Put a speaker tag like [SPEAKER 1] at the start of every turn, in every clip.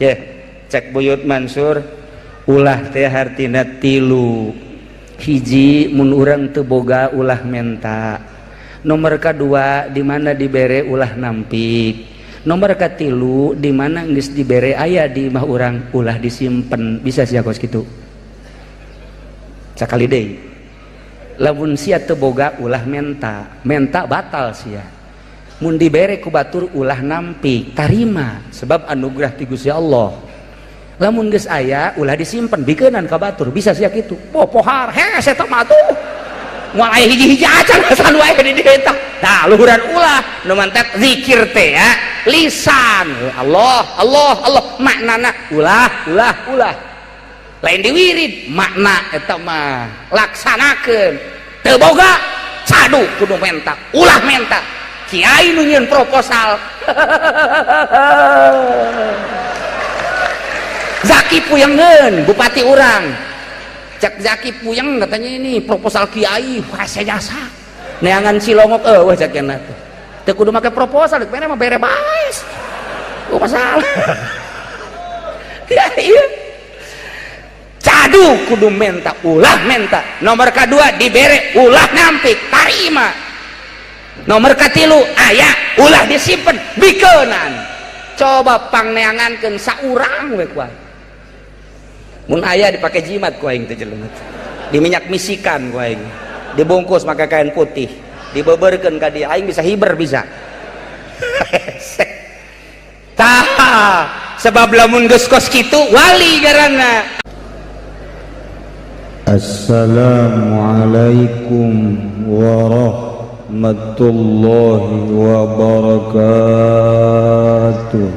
[SPEAKER 1] Ya, cek Buyut Mansur, ulah teh hartina tilu. Hiji, mun urang teu boga ulah menta. Nomor kedua, di mana dibere ulah nampik. Nomor katilu, di mana geus dibere aya di imah urang ulah disimpen. Bisa sia kos kitu? Sakali deui, lamun sia teu boga ulah menta, menta batal sia. Mun dibere ku batur ulah nampik, tarima sebab anugerah ti Gusti Allah. Lamun geus aya ulah disimpen, bikeunan ka batur. Bisa sia kitu? Oh, pohar hese eta mah tuh moal aya hiji-hiji acan asan wae di dieu tah. Tah luhuran ulah nu mantek zikir teh ya lisan Allah Allah Allah, maknana ulah ulah ulah, lain diwirid makna eta mah laksanakeun. Teu boga cadu kudu menta, ulah menta. Kiai nu nyieun proposal, Zaki puyengeun bupati urang, cek Zaki puyeng katanya ini proposal kiai hese jasa neangan cilongok eueuh. Cek cenah teh teu kudu make proposal, dek mah bere bae. Oh, masalah ya iya cadu kudu menta, ulah menta. Nomor kedua, dibere ulah nampik, tarima. Nomor katilu, aya ulah disimpen, bikeunan. Coba pangneangankeun saurang we ku aing. Mun aya dipake jimat ku aing teh jelema, diminyak misikan ku aing, dibungkus make kain putih, dibeberkeun ka dia, aing bisa hiber bisa. Tah sebab lamun geus kos kitu wali ngaranna.
[SPEAKER 2] Assalamualaikum warahmatullahi wabarakatuh.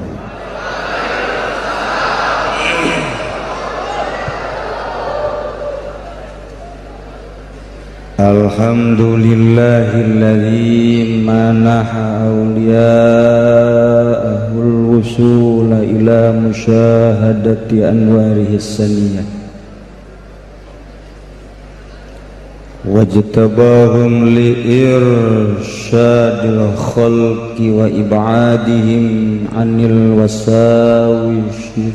[SPEAKER 2] Alhamdulillahilladzi manaha awliya'ahul wusula ila musyahadati anwarihi saniyah wajtabahum liirsyadil khalqi wa ibadihim anil wasawisi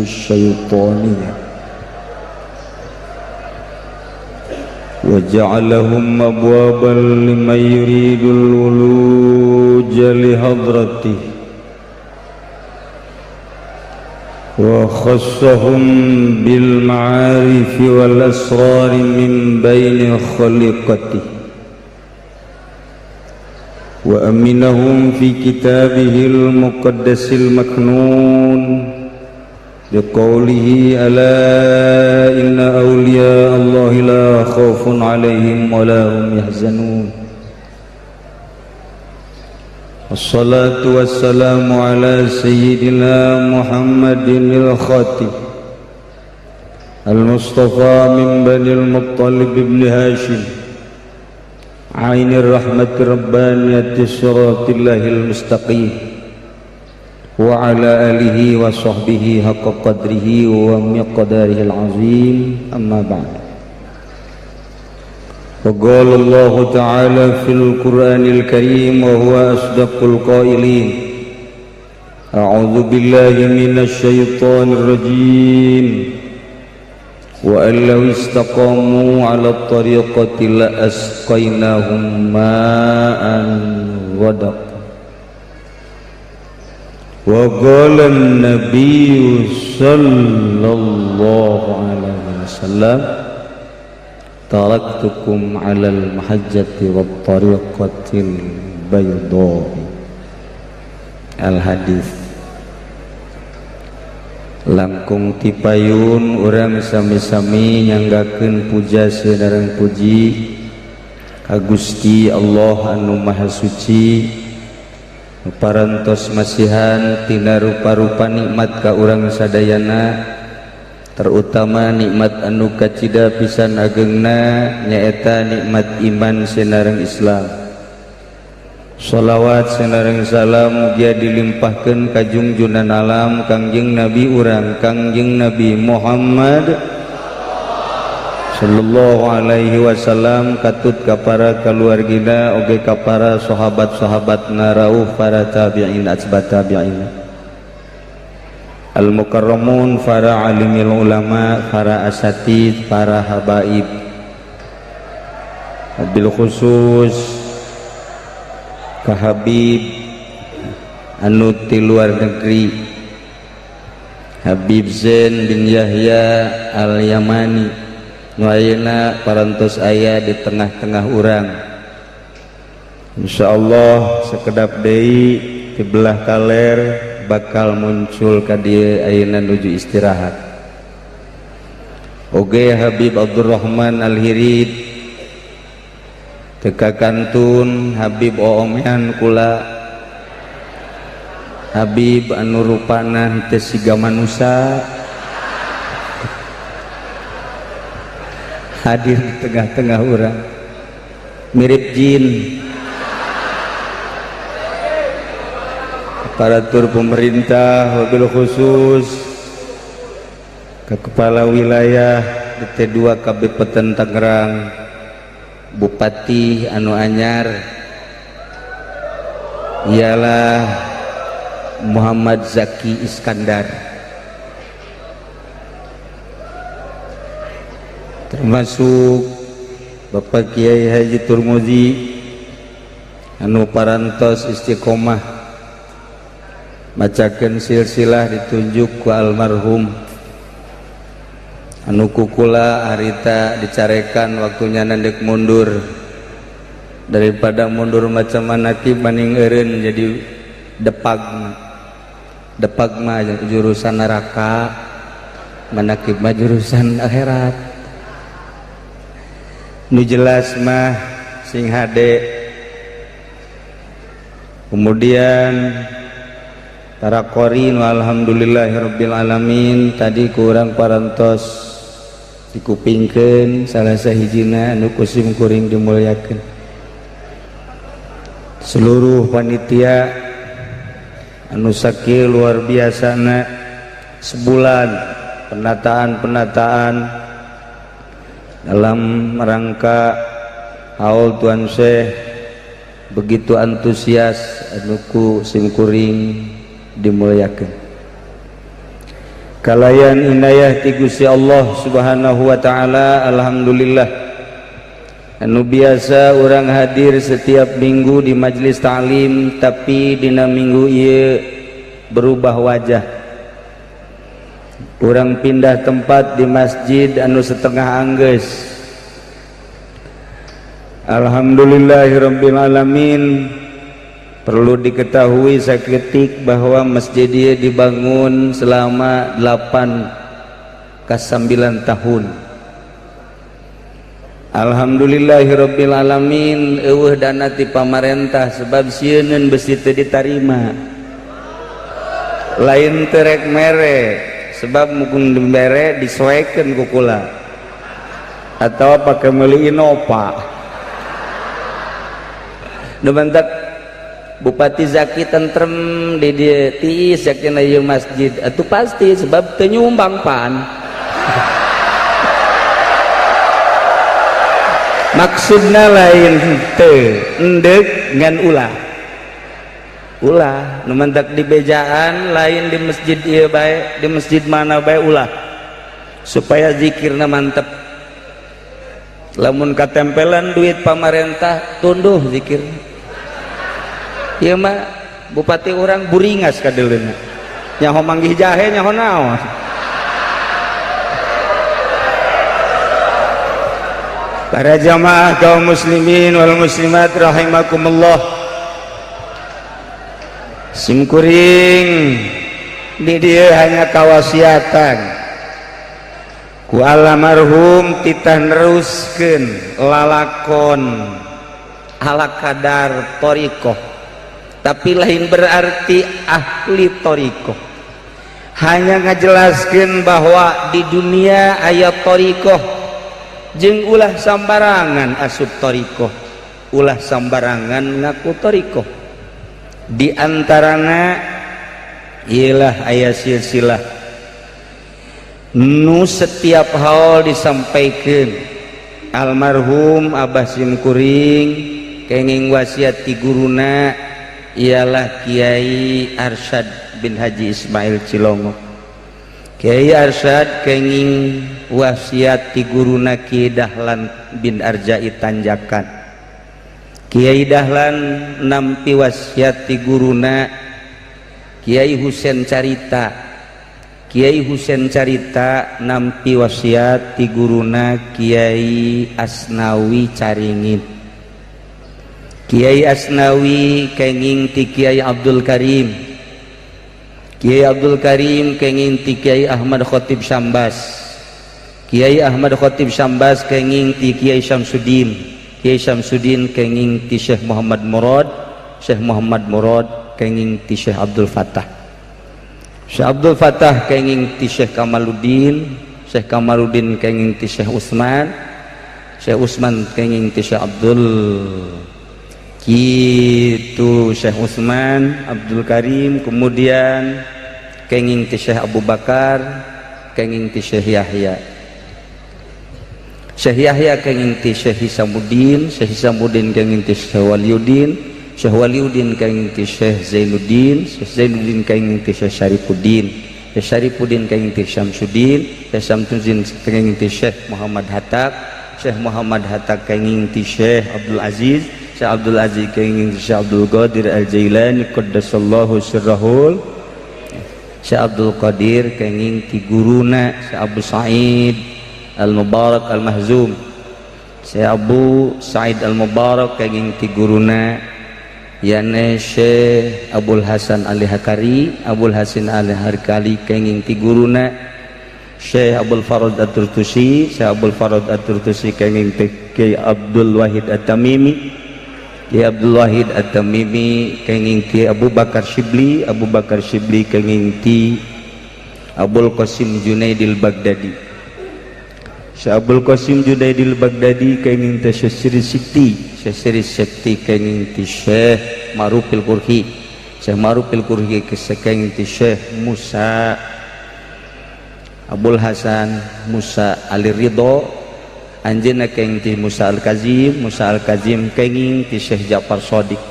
[SPEAKER 2] syaitaniyah wa ja'alahum abwaban liman yuridul wuluja li hadratihi wa khassahum bil ma'arifi wal asrari min baini khaliqatihi wa aminahum fi kitabihil muqaddasil maknun biqaulihi ala inna awliya Allahi la khaufun alaihim wa la hum yahzanun. Wassalatu wassalamu ala sayyidina Muhammadin al-Khatib al-Mustafa min Bani al-Muttalib ibn Hashim ainir rahmati rabbaniyati siratil mustaqim wa ala alihi wa sahbihi haqqa qadrihi wa miqdarihi al-azim. Amma ba'd. وقال الله تعالى في القرآن الكريم وهو أصدق القائلين أعوذ بالله من الشيطان الرجيم وأن لو استقاموا على الطريقة لأسقيناهم ماء غدقا. وقال النبي صلى الله عليه وسلم taraktukum alal mahajjati wat tariqatil baydai. Al hadis. Langkung tipayun urang sami-sami nyanggakeun puja sareng puji ka Gusti Allah anu Maha Suci, parantos masihan tina rupa-rupa nikmat ka urang sadayana, terutama nikmat anu kacida pisan agengna nyaeta nikmat iman sinareng Islam. Sholawat sinareng salam mugia dilimpahkeun ka junjunan alam Kangjeng Nabi urang Kangjeng Nabi Muhammad sallallahu alaihi wasallam, katut ka para kaluargina oge ka para sahabat-sahabat narauh para tabi'in atba tabi'in. Al-mukarramun, para alimil ulama, para asatid, para habaib, bil khusus ka Habib anu ti luar negeri, Habib Zain bin Yahya Al-Yamani, nu ayeuna parantos aya di tengah-tengah urang. Insyaallah sekedap deui di belah kaler bakal muncul ka dieu, ayeuna nuju istirahat. Oge Habib Abdurrahman Al-Hirid, teka kantun Habib oomean kula, Habib anu rupana teu siga manusa hadir di tengah-tengah urang, mirip jin. Aparatur pemerintah, wabil khusus ke kepala wilayah DT2 Kabupaten Tangerang, Bupati anu anyar ialah Muhammad Zaki Iskandar, termasuk Bapak Kiai Haji Turmuzi anu parantos istiqomah macakeun silsilah ditunjuk ku almarhum, anu kukula harita dicarekan waktunya nandek mundur. Daripada mundur macam manakib maning eureun jadi depag depag mah jurusan neraka, manakib mah jurusan akhirat. Nu jelas mah sing hade. Kemudian para qorin, alhamdulillahirabbil alamin, tadi kurang parantos dikupingkeun salah sahijina anu kusim kuring dimuliakeun. Seluruh panitia anu sakieu luar biasana sebulan penataan-penataan dalam rangka haul Tuan Syekh begitu antusias, anu ku simkuring dimuliakan. Kalayan inayah ti Gusti Allah Subhanahu wa taala, alhamdulillah anu biasa orang hadir setiap minggu di majelis ta'lim, tapi dina minggu ieu berubah wajah, orang pindah tempat di masjid anu setengah anggeus. Alhamdulillahirabbil alamin. Perlu diketahui saketik bahwa masjid ieu dibangun selama 8 ke 9 tahun. Alhamdulillahirabbil alamin, eueuh dana ti pamarentah sebab sieuneun besi teu ditarima. Lain terek mere sebab mungkin dibere disoekeun ku kula atau pakai meuli Innova. Nu mantak Bupati Zaki tentrem di dieu tiis yakin ieu masjid atuh pasti sebab teu nyumbang pan. Maksudna lain teu endek ngan ulah. Ulah nu mantak di bejaan lain di masjid ieu bae, di masjid mana bae ulah supaya zikirna mantep. Lamun katempelan duit pamarentah tunduh zikir. Ieu mah bupati urang buringas kadeuleuna. Nyaho manggih jahe nyaho naon. Para jamaah kaum muslimin wal muslimat rahimakumullah. Simkuring di dieu hanya kawasiatan ku almarhum titah neruskeun lalakon ala kadar thariqah, tapi lain berarti ahli thariqah. Hanya ngajelaskeun bahwa di dunia aya thariqah jeung ulah sambarangan asup thariqah, ulah sambarangan ngaku thariqah. Di antarana ialah aya silsilah nu setiap haul disampaikan almarhum Abah Simkuring kenging wasiat ti guruna ialah Kiai Arsyad bin Haji Ismail Cilongok. Kiai Arsyad kenging wasiat ti guruna Kiai Dahlan bin Arjai Tanjakan. Kiai Dahlan nampi wasiat ti guruna Kiai Husen Carita. Kiai Husen Carita nampi wasiat ti guruna Kiai Asnawi Caringin. Kiai Asnawi kenging ti Kiai Abdul Karim. Kiai Abdul Karim kenging ti Kiai Ahmad Khatib Sambas. Kiai Ahmad Khatib Sambas kenging ti Kiai Syamsuddin. Kiai Syamsuddin kenging ti Syekh Muhammad Murad. Syekh Muhammad Murad kenging ti Syekh Abdul Fattah. Syekh Abdul Fattah kenging ti Syekh Kamaluddin. Syekh Kamaluddin kenging ti Syekh Utsman. Syekh Utsman kenging ti Syekh Abdul kitu Syekh Utsman Abdul Karim, kemudian kenging ti Syekh Abu Bakar, kenging ti Syekh Yahya. Syekh Yahya kenging ti Syekh Hisamuddin. Syekh Hisamuddin kenging ti Syekh Waliuddin. Syekh Waliuddin kenging ti Syekh Zainuddin. Syekh Zainuddin kenging ti Syekh Syarifuddin. Syekh Syarifuddin kenging ti Syamsuddin. Syekh Syamsuddin kenging ti Syekh Muhammad Hatta. Syekh Muhammad Hatta kenging ti Syekh Abdul Aziz. Syekh Abdul Aziz kenging Syekh Abdul Qadir Al-Jailani qaddasallahu sirrahul. Syekh Abdul Qadir kenging ti guruna Syekh Abu Sa'id Al-Mubarak Al-Mahzum. Syekh Abu Sa'id Al-Mubarak kenging ti guruna yane Syekh Abul Hasan Ali Hakari. Abul Hasan Ali Hakari kenging ti guruna Syekh Abdul Farad At-Turtusi. Syekh Abdul Farad At-Turtusi kenging ti Kiai Abdul Wahid At-Tamimi. Kiai Abdul Wahid At-Tamimi kenging ti Abu Bakar Shibli. Abu Bakar Shibli kenging ti Abul Qasim Junaidil Baghdadi. Syekh Abul Qasim Junaidil Baghdadi kenging ti Syekh Siri Sikti. Syekh Siri Sikti kenging ti Syekh Marufil Qurhi. Syekh Marufil Qurhi kenging ti Syekh Musa Abul Hasan Musa Ali Ridho. Anjeunna kenging ti Musa Al-Kazim. Musa Al-Kazim kenging ti Syekh Ja'far Shadiq.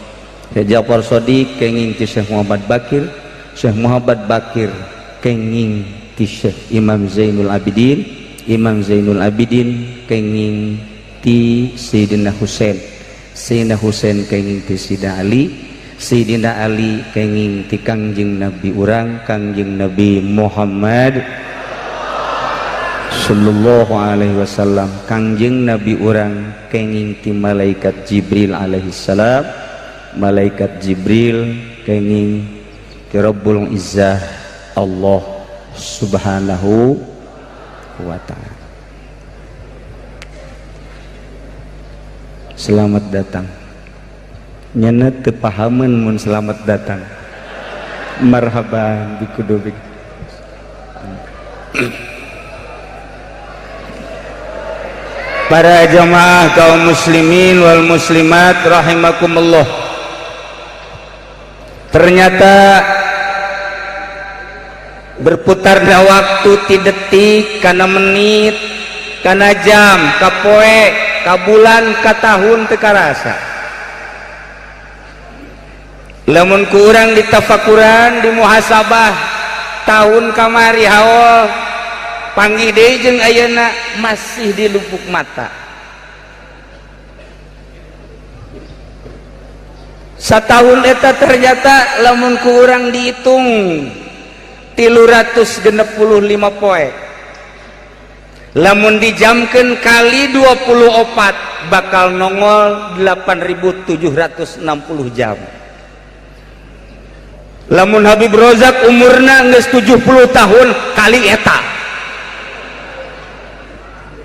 [SPEAKER 2] Syekh Ja'far Shadiq kenging ti Syekh Muhammad Bakir. Syekh Muhammad Bakir kenging ti Syekh Imam Zainul Abidin. Imam Zainul Abidin kenging ti Sayyidina Husain. Sayyidina Husain kenging ti Sayyidina Ali. Sayyidina Ali kenging ti Kangjeng Nabi urang, Kangjeng Nabi Muhammad sallallahu alaihi wasallam. Kangjeng Nabi urang kenging ti malaikat Jibril alaihi salam. Malaikat Jibril kenging ti Rabbul Izzah Allah subhanahu wa ta'ala. Selamat datang. Nyana teu pahameun mun selamat datang. Marhaban bikudubik. Para jamaah kaum muslimin wal muslimat rahimakumullah. Ternyata berputarnya waktu ti detik kana menit kana jam ka poe ka bulan ka tahun teu karasa. Lamun ku urang ditafakuran di muhasabah tahun kamari haol panggih deui jeung ayeuna masih di lupuk mata. Satahun eta ternyata lamun ku urang dihitung 365 poe. Lamun dijamkeun kali 24 bakal nongol 8.760 jam. Lamun Habib Rozak umurna geus 70 tahun kali eta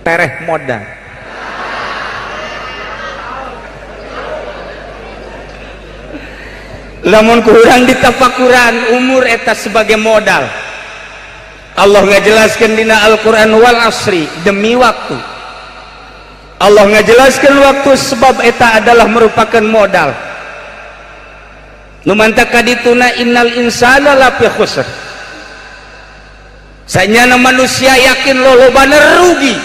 [SPEAKER 2] tereh modal. Lamun kurang ditafakuran umur eta sebagai modal. Allah ngajelaskeun dina Al-Qur'an wal asri, demi waktu. Allah ngajelaskeun waktu sebab eta adalah merupakan modal. Nu mantak kadituna innal insana lafi khusr. Sanyana manusia yakin lolobana rugi.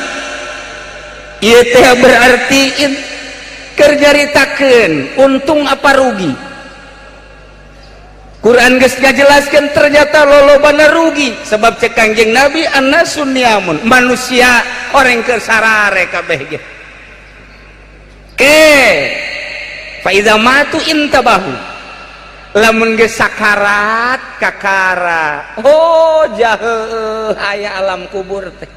[SPEAKER 2] Ieu teh berarti keur nyaritakeun untung apa rugi. Quran geus ngajelaskeun ternyata lolobana rugi sebab cek Kangjeng Nabi annasun niamun, manusia orang keur sarare kabeh ge. Ke fa iza matu intabahu, lamun geus sakarat kakara, oh jaheuh aya alam kubur teh.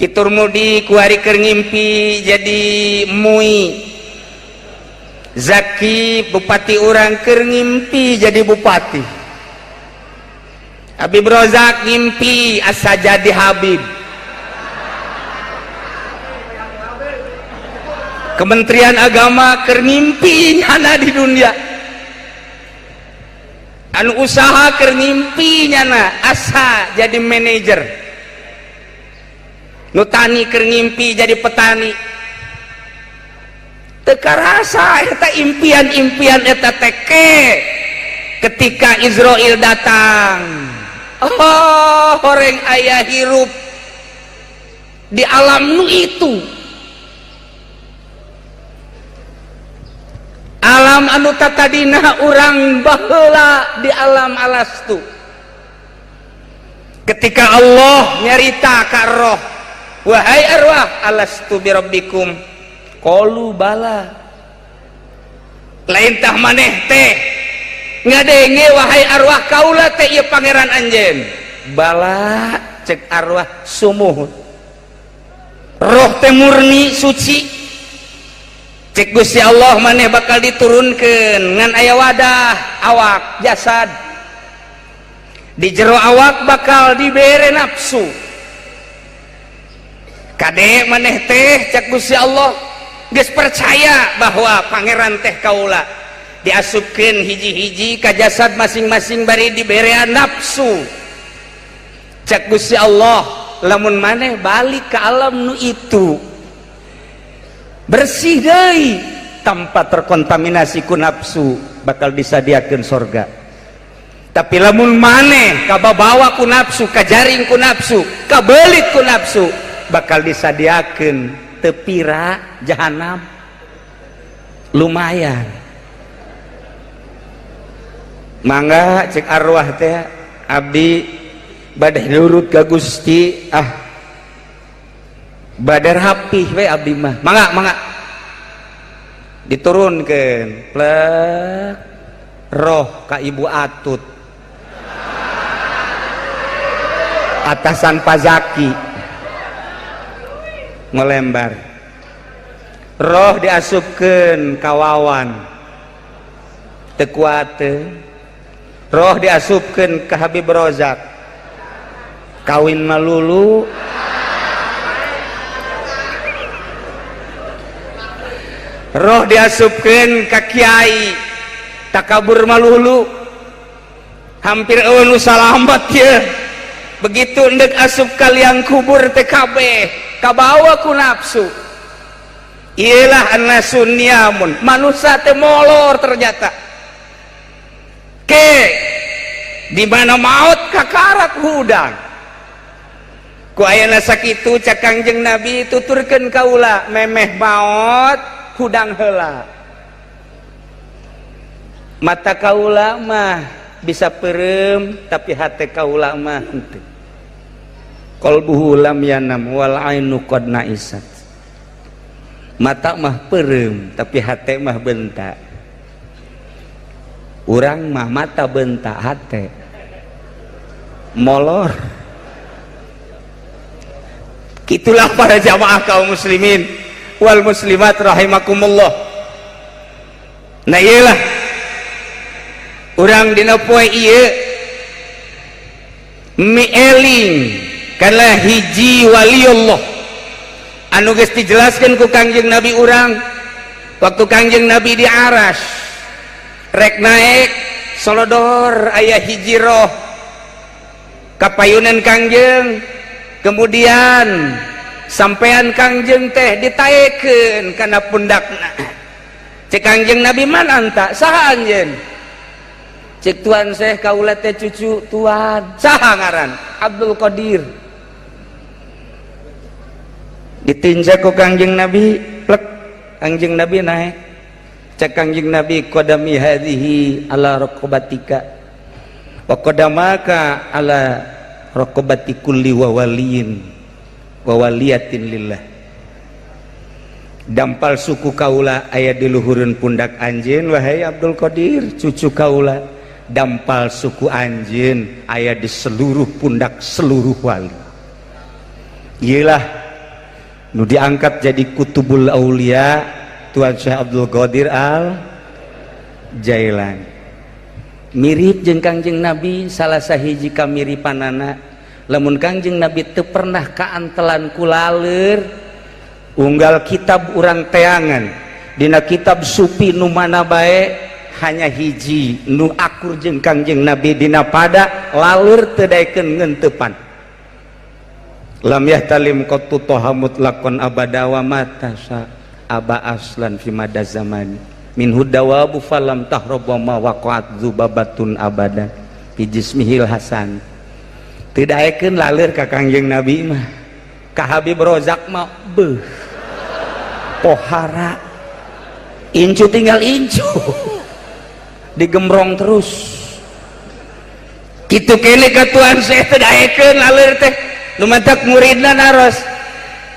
[SPEAKER 2] Kitur mudi kuari keur ngimpi jadi mui. Zaki bupati urang keur ngimpi jadi bupati. Habib Rozak ngimpi asa jadi Habib. Kementerian Agama keur ngimpi nyana di dunia. Anu usaha keur ngimpi nyana asa jadi manajer. Nu tani keur ngimpi jadi petani. Teu karasa eta impian-impian eta teke ketika Israel datang. Oh, horeng aya hirup di alam nu itu. Alam anu tatadina urang baheula di alam alastu. Ketika Allah nyarita ka roh, wahai arwah, alastu birabbikum? Qalu bala. Lain tah maneh teh ngadenge wahai arwah kaula teh ieu pangeran anjeun. Bala cek arwah sumuh. Roh teh murni suci. Cek Gusti Allah maneh bakal diturunkeun ngan aya wadah awak jasad. Di jero awak bakal dibere nafsu. Kade maneh teh cek Gusti Allah geus percaya bahwa pangeran teh kaula diasupkeun hiji-hiji ka jasad masing-masing bari diberean nafsu. Cek Gusti Allah lamun maneh balik ke alam nu itu bersih deui tanpa terkontaminasi ku nafsu bakal disadiakeun sorga. Tapi lamun maneh kababawa ku nafsu, kajaring ku nafsu, kabelit ku nafsu, bakal disadiakeun tepira jahanam. Lumayan. Mangga cek arwah teh abdi bade nurut ka Gusti, ah bade rapih we abdi mah. Mangga mangga diturunkeun plek roh ka Ibu Atut atasan Pazaki melembar. Roh diasupkeun ka Wawan teu kuateun. Roh diasupkeun ka Habib Rozak kawin malulu. Roh diasupkeun ka kiai takabur malulu. Hampir eueuh nu salamet ye. Begitu endek asup kaliang kubur TKB kabawa ku nafsu. Iyalah annasun niamun, manusia teh molor ternyata. Ke di mana maut kakarak hudang. Ku ayana sakitu cak Kangjeng Nabi tuturkeun kaula memeh maot hudang heula. Mata kaula mah bisa perem tapi hate kaula mah henteu. Qalbuhu lam yanam wal ainu qad naisat. Mata mah perem tapi hate mah bentak. Urang mah mata bentak hate molor. Itulah para jamaah kaum muslimin wal muslimat rahimakumullah. Nah iyalah urang dina poe ieu mieling kana hiji waliullah anu geus dijelaskeun ku Kangjeng Nabi urang waktu Kangjeng Nabi di aras rek naik solodor aya hiji roh kapayunan Kangjeng, kemudian sampean Kangjeng teh ditaekeun kana pundakna. Cek Kangjeng Nabi man anta saha anjeun? Cek tuan seh kaula teh cucu tuan. Saha ngaran? Abdul Qadir. Ditinjak ku Kangjeng Nabi, plek Kangjeng Nabi naik. Cek Kangjeng Nabi, qadami hadhihi ala raqabatika wa qadamaka ala raqabati kulli wa waliyin wa waliyatin lillah. Dampal suku kaula aya di luhureun pundak anjeun wahai Abdul Qadir, cucu kaula. Dampal suku anjeun aya di seluruh pundak seluruh wali. Iyalah nu diangkat jadi kutubul aulia Tuan Syekh Abdul Qadir Al Jailani. Mirip jeung Kangjeng Nabi, salah sahiji kamiripanana lamun Kangjeng Nabi teu pernah kaantelan ku laleur. Unggal kitab urang teangan dina kitab sufi nu mana bae, hanya hiji nu akur jeung Kangjeng Nabi dina pada laleur teu daekeun ngenteupan. Lam yahtalim qattu toha mutlaqan abada wa mata aba aslan fi mada zamani minhu dawabu falam tahrab wa ma waqa'at dzubabatun abada fi jismihil hasan. Teu daekeun laleur ka Kangjeng Nabi mah. Ka Habib Rozak mah beuh pohara, incu tinggal incu, digembrong terus kitu kene ka Tuan Syekh teu daekeun laleur teh. Nu matak muridna naros,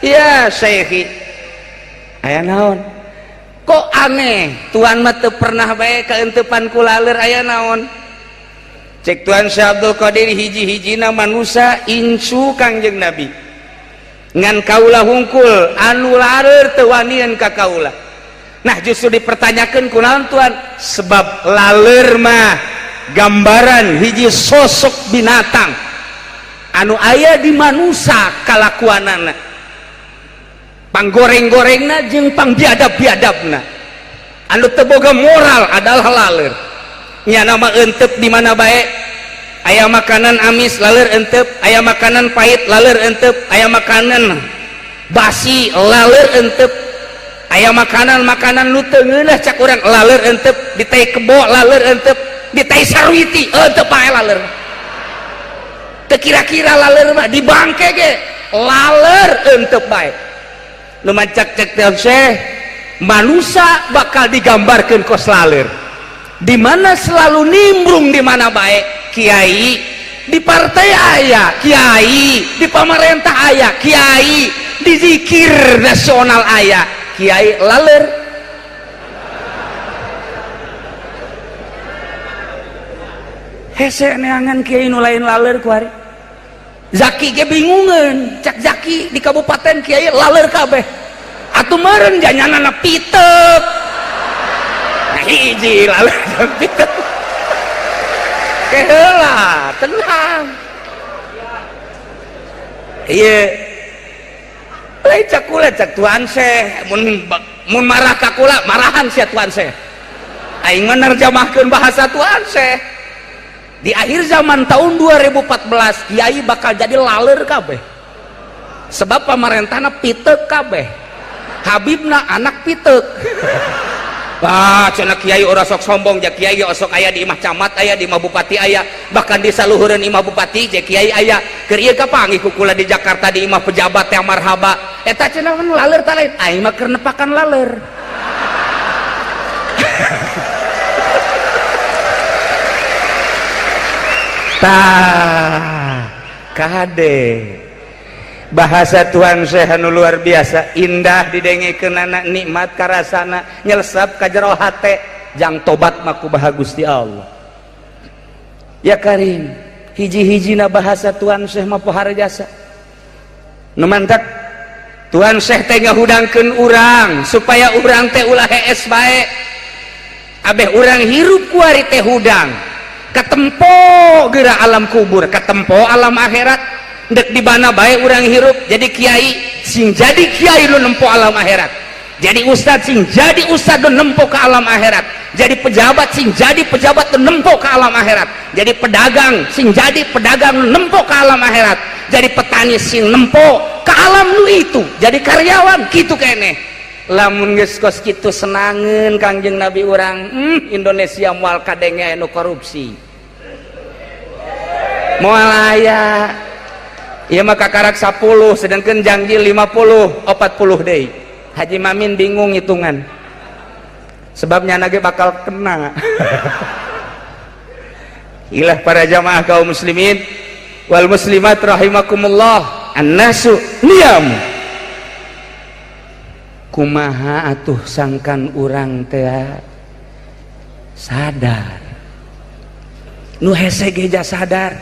[SPEAKER 2] ya Syekhi, aya naon kok aneh Tuan mah teu pernah bae kaenteupan ku laleur, aya naon? Cek Tuan Syekh Abdul Qadir, hiji-hijina manusa incu Kangjeng Nabi, ngan kaula hungkul anu laleur teu wanian ka kaula. Nah, justru dipertanyakan kunaon Tuan? Sebab laleur mah gambaran hiji sosok binatang anu aya di manusa, kalakuanana panggoreng-gorengna jeung pangbiadab-biadabna. Anu teu boga moral adalah laleur. Nya nama entep di mana bae. Aya makanan amis, laleur entep. Aya makanan pahit, laleur entep. Aya makanan basi, laleur entep. Aya makanan-makanan nu teu ngeunah cak urang, laleur entep. Di tai kebo, laleur entep. Di tai sarwiti, entep bae laleur. Teu kira-kira laleur mah, di bangke ge laleur entep bae. Nu mancak cek teh Syekh, manusia bakal digambarkeun kos laleur, di mana selalu nimbrung di mana bae. Kiai di partai aya, kiai di pamarentah aya, kiai di zikir nasional aya, kiai laleur. Hese neangan kiai nu lain laleur kuari. Zaki ge bingungeun, cak Zaki di kabupaten kiai laleur kabeh. Atuh meureun janyanana pitek. Nah, hiji laleur pitek. Keheula, tenang. Ieu lain cak kula, cak Tuan Syekh, mun mun marah ka kula, marahan sia Tuan Syekh. Aing mah nerjemahkeun bahasa Tuan Syekh. Di akhir zaman tahun 2014 kiai bakal jadi laleur kabeh. Sebab pamarentahna pitek kabeh. Habibna anak pitek. Wah, cenah kiai ora sok sombong, ja kiai ge osok aya di imah camat aya, di imah bupati aya, bahkan di saluhureun imah bupati ja kiai aya. Keur ieu kapanggih ku kula di Jakarta di imah pejabat teh marhaba. Eta cenah mun laleur ta lain, aing mah keur nepakan laleur. Tah, kade bahasa Tuhan Syekh anu luar biasa indah didengekeunana, nikmat karasana, nyelesap ka jero hate, jang tobat mah kubaha Gusti Allah. Ya Karim, hiji-hijina bahasa Tuhan Syekh mah pohara jasa. Nu mantak Tuhan Syekh teh ngahudangkeun urang supaya urang teh ulah hees bae. Abeh urang hirup kuari teh hudang. Katempo geura alam kubur, katempo alam akhirat. Dek di mana bae urang hirup, jadi kiai sing jadi kiai lu nempo alam akhirat, jadi ustad sing jadi ustad lu nempo ke alam akhirat, jadi pejabat sing jadi pejabat lu nempo ke alam akhirat, jadi pedagang sing jadi pedagang lu nempo ke alam akhirat, jadi petani sing nempo ke alam lu itu, jadi karyawan kitu keneh. Lamun geus kos kitu senangeun Kangjeng Nabi urang, Indonesia moal kadenge anu korupsi, moal aya. Ieu mah kakarak 10 sedangkan janji 50 40 deui. Haji Mamin bingung hitungan. Sebabnya nage bakal kena. Ilah para jamaah kaum muslimin wal muslimat rahimakumullah, annasu niyam. Kumaha atuh sangkan urang teh sadar, nu hese ge sadar.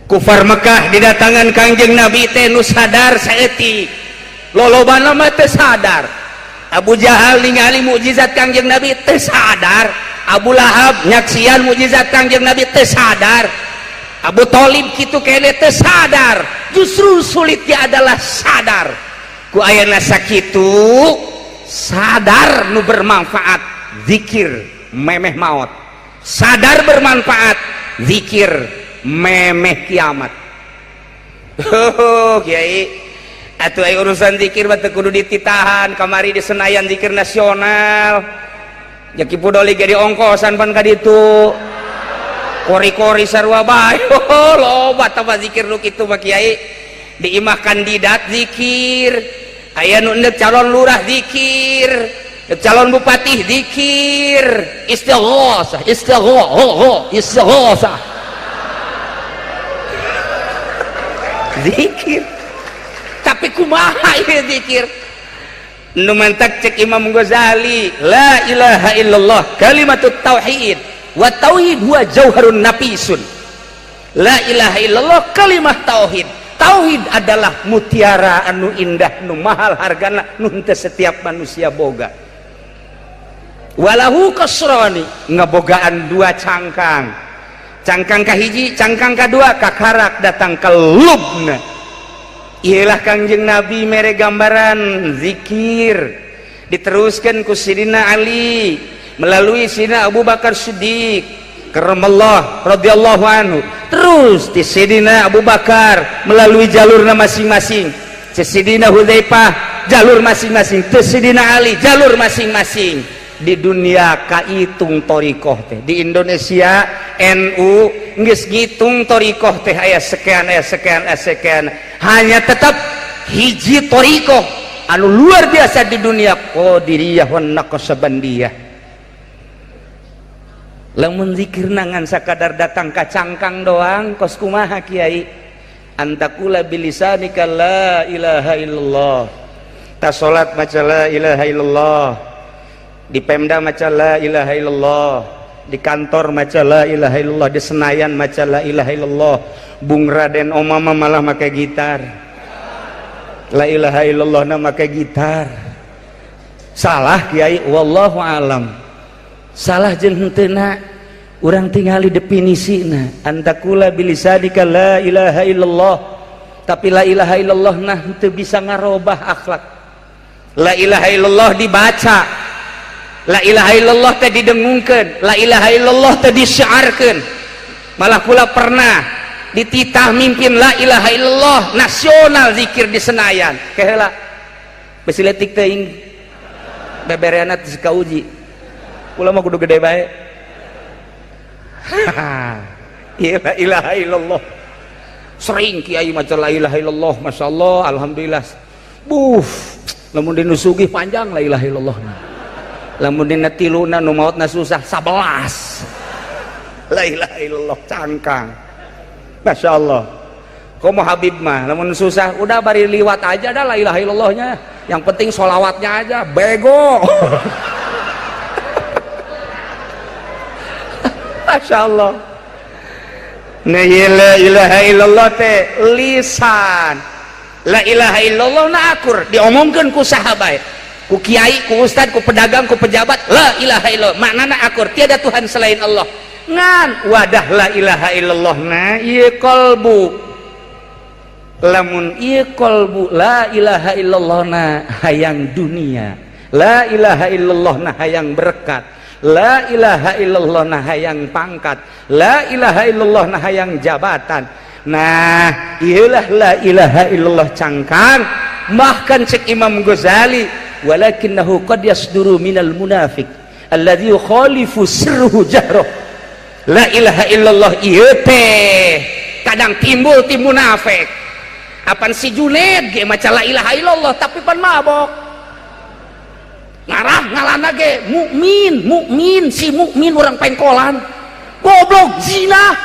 [SPEAKER 2] Kufar Mekah didatangan Kangjeng Nabi teh nu sadar saeutik, lolobana mah teu sadar. Abu Jahal ningali mukjizat Kangjeng Nabi teu sadar, Abu Lahab nyaksian mukjizat Kangjeng Nabi teu sadar, Abu Thalib kitu kene teu sadar. Justru sulitnya adalah sadar. Ku ayana sakitu sadar nu bermanfaat zikir memeh maut, sadar bermanfaat zikir memeh kiamat. Oh kiai, atuh aya urusan zikir mah teu kudu dititahan. Kamari di Senayan zikir nasional, Jaki Pudoli ge diongkosan pan ka ditu, kori-kori sarua bae. Oh, loba tambah zikir nu kitu mah kiai. Di imah kandidat zikir, aya nu endek calon lurah zikir, calon bupati zikir, istighosah, istighosah, istighosah, zikir. Tapi kumaha ieu zikir? Nu mantak cek Imam Ghazali, la ilaha illallah kalimatut tauhid wa tauhid huwa jauharun nafisun. La ilaha illallah kalimah tauhid, tauhid adalah mutiara anu indah, nu mahal hargana, nu henteu setiap manusia boga. Walahu kasrani, ngebogaan dua cangkang, cangkang kahiji, cangkang kadua, kakarak datang ke lubna. Iyalah Kangjeng Nabi mere gambaran zikir diteruskan ku Sidina Ali melalui Sidina Abu Bakar Siddiq karramallah radhiyallahu anhu, terus di Sidina Abu Bakar melalui jalurna masing-masing, Sidina Hudzaifah jalur masing-masing, Sidina Ali jalur masing-masing. Di dunia kaitung thoriqoh teh, di Indonesia NU geus ngitung thoriqoh teh aya sekian, aya sekian, aya sekian. Hanya tetap hiji thoriqoh anu luar biasa di dunia, Qadiriyah wan Naqsabandiyah. Lamun zikir nangan sakadar datang ka cangkang doang, kos kumaha kiai? Antakula bilisanika la ilaha illallah, ta salat maca la ilaha illallah, di Pemda maca la ilaha illallah, di kantor maca la ilaha illallah, di Senayan maca la ilaha illallah. Bung Raden Omama malah make gitar, la ilaha illallah na make gitar. Salah kiai? Wallahu alam salah jeung henteuna, urang tingali definisina. Antakula bilisanika la ilaha illallah, tapi la ilaha illallah nah henteu bisa ngarobah akhlak. La ilaha illallah dibaca, la ilaha illallah teh didengungkeun, la ilaha illallah teh disyiarkeun. Malah pula pernah dititah mimpin la ilaha illallah nasional zikir di Senayan. Keheula besi letik teuing bebereana teh kauji, kula mah kudu gede bae. La ilaha illallah sering kiai maca la ilaha illallah, masyaallah, alhamdulillah. Buh, lamun dinu sugih panjang la ilaha illallah, lamun dina tiluna nu maotna susah 11 la ilaha illallah cangkang, masya Allah. Komo Habib mah lamun susah udah bari liwat aja dah la ilaha illallahnya, yang penting sholawatnya aja, bego. Masya Allah. Nah, la ilaha illallah teh lisan, la ilaha illallah na akur diomongkeun ku sahabat, ku kiai, ku ustad, ku pedagang, ku pejabat. La ilaha illallah maknana akur tiada Tuhan selain Allah. Ngan wadah la ilaha illallah na ieu qalbu, lamun ieu qalbu la ilaha illallah na hayang dunia, la ilaha illallah na hayang berkat, la ilaha illallah na hayang pangkat, la ilaha illallah na hayang jabatan. Nah, iyalah la ilaha illallah cangkang. Bahkan cek Imam Ghazali, walakinnahu qad yasduru minal munafiq alladzi yukhalifu sirruhu jahroh. La ilaha illallah ieu teh kadang timbul ti munafik. Apan si Juned ge maca la ilaha illallah tapi pan mabok.
[SPEAKER 1] Ngarah ngalana ge mukmin, mukmin si mukmin orang pengkolan. Goblok zina.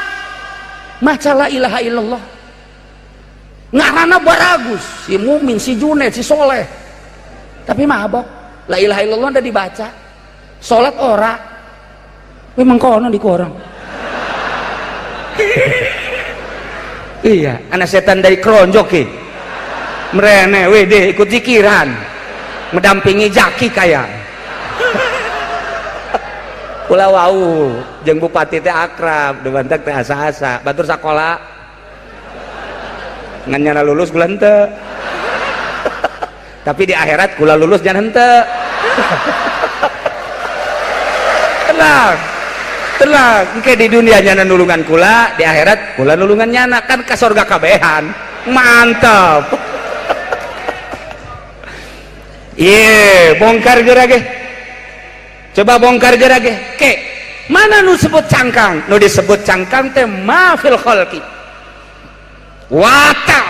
[SPEAKER 1] Maca la ilaha illallah. Ngarana baragus, si mukmin, si Junet, si soleh. Tapi mabok. La ilaha illallah udah dibaca. Salat ora. Memang kono di korang. Iya, anak setan dari keronjok ki. Merene wede ikut zikiran. Mendampingi jaki kaya. Ulah wau, jeung bupati teh akrab, debantak teh asa-asa, batur sakola. Ngan nyana lulus kula henteu. Tapi di akhirat kula lulus jangan henteu. Tenang. Tenang, engke di dunia nyana nulungan kula, di akhirat kula nulungan nyana, kan ka sorga kabehan. Mantap. Ye, bongkar geura ge. Coba bongkar geura ge. Ke, mana nu sebut cangkang? Nu disebut cangkang teh ma fil khalqi. Watak,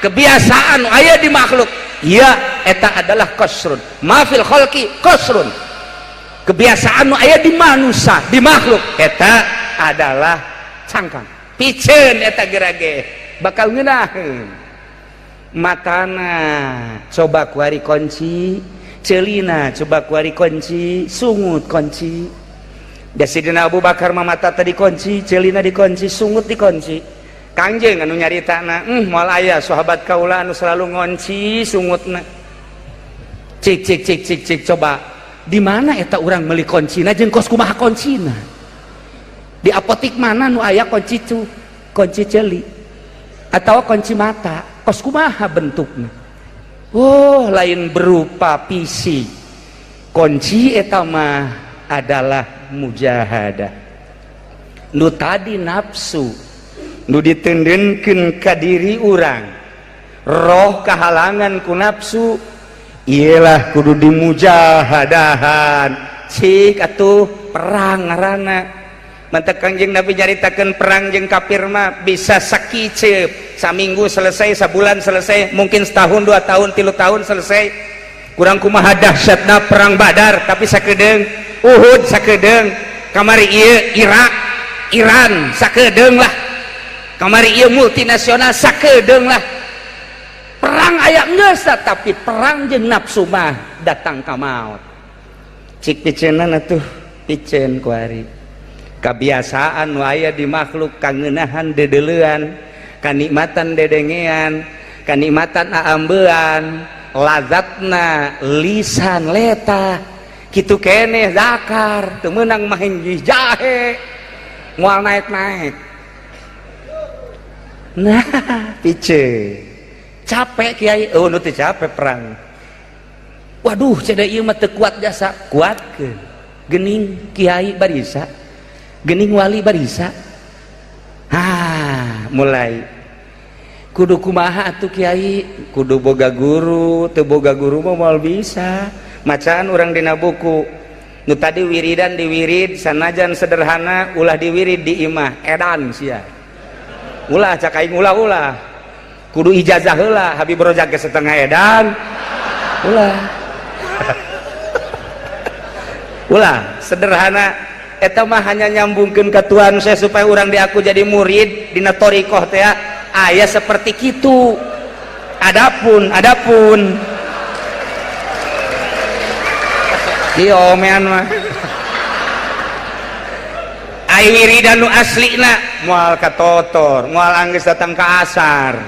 [SPEAKER 1] kebiasaan aya di makhluk. Ya, eta adalah qasrun. Ma fil khalqi qasrun. Kebiasaan nu aya di manusia, di makhluk eta adalah cangkang. Piceun eta geura ge bakal ngeunaheun. Matana coba kuari kunci, celina coba kuari kunci, sungut kunci. Da Sidina Abu Bakar mah mata tadi kunci, celina dikunci, sungut dikunci. Kangjeng anu nyaritana, moal aya sahabat kaula anu selalu ngonci sungutna. Cik cik cik cik cik coba di mana eta urang meuli kuncina jeung kos kumaha kuncina? Di apotik mana nu aya kunci cu, kunci ceuli atau kunci mata, kos kumaha bentukna? Oh, lain berupa fisik. Kunci eta mah adalah mujahadah. Nu tadi nafsu nu ditendenkeun ka diri urang, roh kahalangan ku nafsu, iyalah kudu dimujahadahan. Cik atuh perang ngaranna. Mantak Kangjeng Nabi nyaritakeun perang jeung kafir mah bisa sakiceup, saminggu selesai, sabulan selesai, mungkin setahun, 2 tahun, 3 tahun selesai. Kurang kumaha dahsyatna perang Badar, tapi sakedeung, Uhud sakedeung, kamari ieu Irak, Iran sakedeung lah. Kamari ieu multinasional sakedeung lah. Perang aya geus, tapi perang jeung nafsu mah datang ka maut. Cik piceunana tuh, piceun kuari. Kebiasaan nu aya di makhluk kangeunahan dedeleuan, kanikmatan dedengean, kanikmatan aambean, lazatna lisan leta. Kitu keneh zakar, teu meunang mah jahe. Moal naik-naik. Nah, piceun. Capek kiai, oh nu teu capek perang. Waduh, ceda ieu mah teu kuat jasa, kuatkeun. Geuning kiai barisa, geuning wali barisa. Ah, mulai. Kudu kumaha atuh kiai? Kudu boga guru, teu boga guru mah moal bisa. Macaan urang dina buku. Nu tadi wiridan diwirid sanajan sederhana ulah diwirid di imah, edan sia. Ulah cak aing ulah-ulah. Kudu ijazah heula Habib Rozak ge setengah edan. Ulah. Ulah sederhana eta mah hanya nyambungkeun ka Tuhan saya supaya urang diaku jadi murid dina thariqah teh aya seperti kitu. Adapun ieu omean mah ai wiridan nu aslina moal katotor, moal anggeus datang ka asar.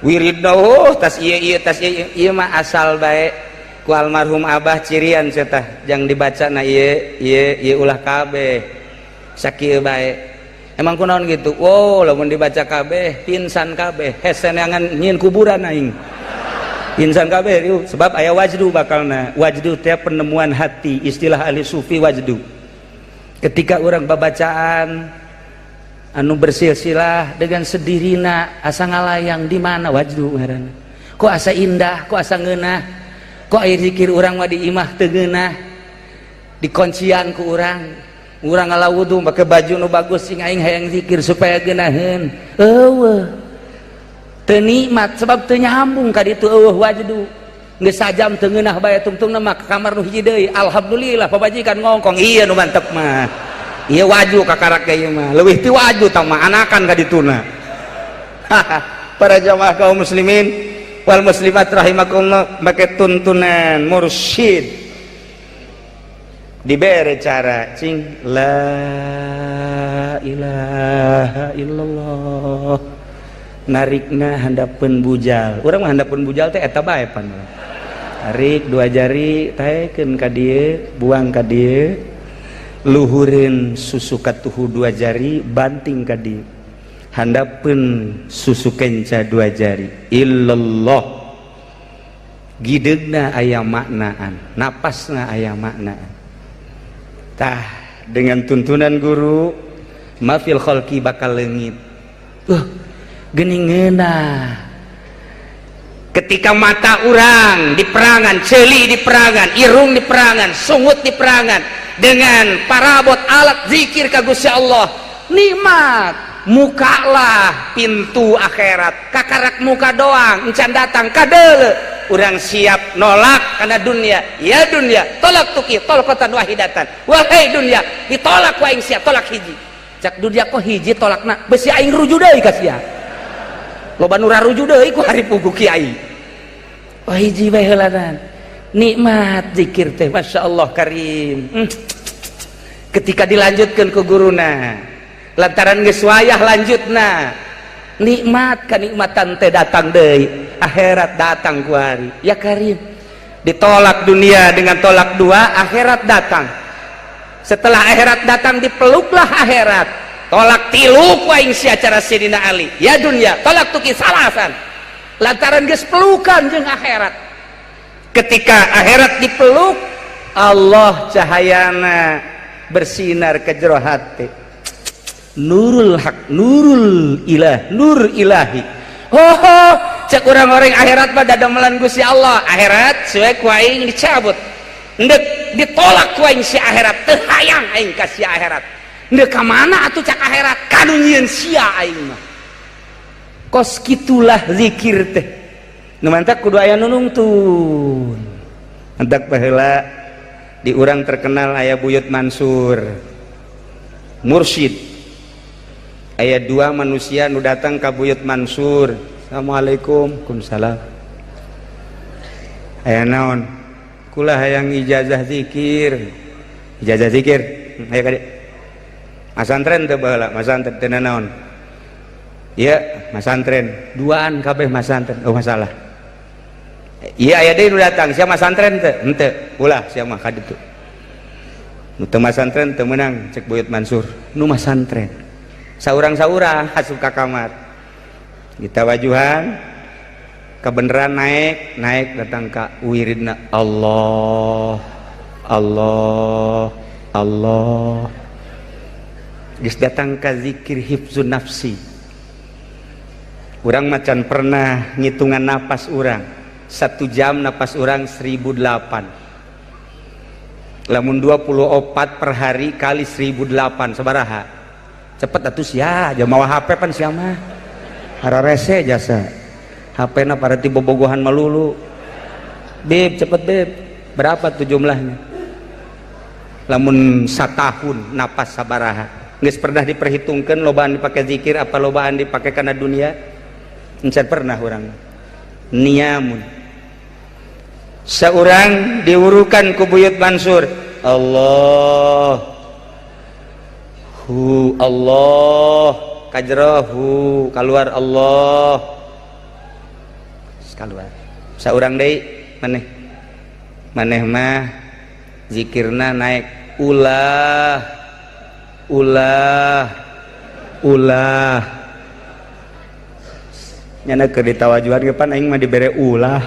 [SPEAKER 1] Wiridna oh tas ieu ieu tas ieu ieu mah asal bae ku almarhum abah cirian cenah jang dibacana ieu ieu ieu ulah kabeh sakieu bae. Emang kunaon gitu? Wow, lamun dibaca kabeh pingsan kabeh, hese neangan nyieun kuburan aing. Pingsan kabeh riuh sebab aya wajdu bakalna. Wajdu teh penemuan hati, istilah ahli sufi wajdu. Ketika urang babacaan anu bersilsilah dengan sedirina asa ngalayang di mana wajdu ngaranna. Kok asa indah, kok asa ngeunah, kok aya zikir urang mah di imah teu ngeunah, dikoncian ku urang. Urang ngala wudu make baju nu bagus sing aing hayang zikir supaya geunaheun. Eueuh. Teu nikmat sebab teu nyambung ka ditu eueuh wajdu. Geus sajam teu ngeunah bae, tungtungna mah ka kamar nu hiji deui. Alhamdulillah, pamajikan ngongkong, "Iya, nu mantep mah iya, waju kakarak ieu mah, leuwih ti waju tah mah, anakan ka dituna." Para jamaah kaum muslimin wal muslimat rahimakumullah, make tuntunan mursyid, dibere cara cing la ilaha illallah, narikna handapeun bujal. Urang mah handapeun bujal teh eta bae pan. Tarik dua jari, taekeun ka dieu, buang ka dieu, luhureun susu katuhu dua jari, banting ka dieu, handapeun susu kenca dua jari, illallah. Gidegna aya maknaan, napasna aya maknaan. Tah, dengan tuntunan guru, mafil kholqi bakal leungit. Geuning ngeunah ketika mata urang diperangan, ceuli diperangan, irung diperangan, sungut diperangan dengan parabot alat zikir ka Gusti Allah. Nikmat, mukalah pintu akhirat. Kakarak muka doang, encan datang kadele. Urang siap nolak karena dunia. Ya dunia, tolaqtuki tolqatan wahidatan. Wahai dunia, ditolak ku aing siap tolak hiji. Cak dunia, "Kok hiji tolakna? Besi aing ruju deui ka sia." Loba nu raruju deui ku hari pugu kiai. Oh, hiji bae heulanan. Nikmat zikir teh, Masya Allah karim. Ketika dilanjutkan ke guruna, lantaran geus wayah lanjutna, nikmat kenikmatan teh datang deui, akhirat datang ku hari. Ya karim, ditolak dunia dengan tolak dua, akhirat datang. Setelah akhirat datang, dipeluklah akhirat, tolak tilu ku aing sia cara Sidina Ali. Ya dunia, tolaqtuki salasan. Lantaran geus pelukan jeung akhirat, ketika akhirat dipeluk Allah, cahayana bersinar ke jero hati, nurul hak, nurul ilah, nur ilahi. Oh, cek orang-orang, akhirat mah dadamelan Gusti Allah. Akhirat suwe ku aing dicabut, ndek ditolak ku aing si akhirat, teu hayang aing ka si akhirat. Ndek ka mana atuh? Cak akhirat, kanu nyieun sia aing mah. Kos kitulah zikir teh. Nu mantak kudu aya nu nungtun. Mantak baheula di urang terkenal aya Buyut Mansur, mursyid. Aya dua manusia nu datang ka Buyut Mansur. "Assalamualaikum." "Waalaikumsalam." "Aya naon?" "Kula hayang ijazah zikir." "Ijazah zikir? Aya ka dieu." Masantren teu baheula? Masantren teu naon? Iya, masantren. Duaan kabeh masantren. Oh, masalah. Iya, aya deui nu datang, "Sia masantren teu?" "Henteu." "Ulah sia mah ka ditu. Nu teu masantren teu meunang," cek Buyut Mansur. Nu masantren saurang-saurang asup ka kamar. Kita wajuhan kebenaran, naik naik, datang ka wiridna Allah, Allah, Allah. Geus datang ka zikir hifzun nafsi. Urang macan pernah ngitungan napas urang. Satu jam napas urang 1008. Lamun 24 per hari kali 1008 sabaraha? Cepet atuh sia, jam mawa HP pan sia mah. Hararese jasa. HP na parati bobogohan melulu. Beb, cepet beb. Berapa tuh jumlahnya? Lamun satahun napas sabaraha? Geus pernah diperhitungkan lobaan dipakai zikir apa lobaan dipakai karena dunia? Encan pernah orang. Niamun. Seorang diurukan ku Buyut Mansur. Allah hu Allah, kajrohu keluar, Allah keluar. Seorang deui, maneh maneh mah zikirna naik ulah ulah ulah. Nyana keur ditawajuhan ge pan aing mah dibere ulah.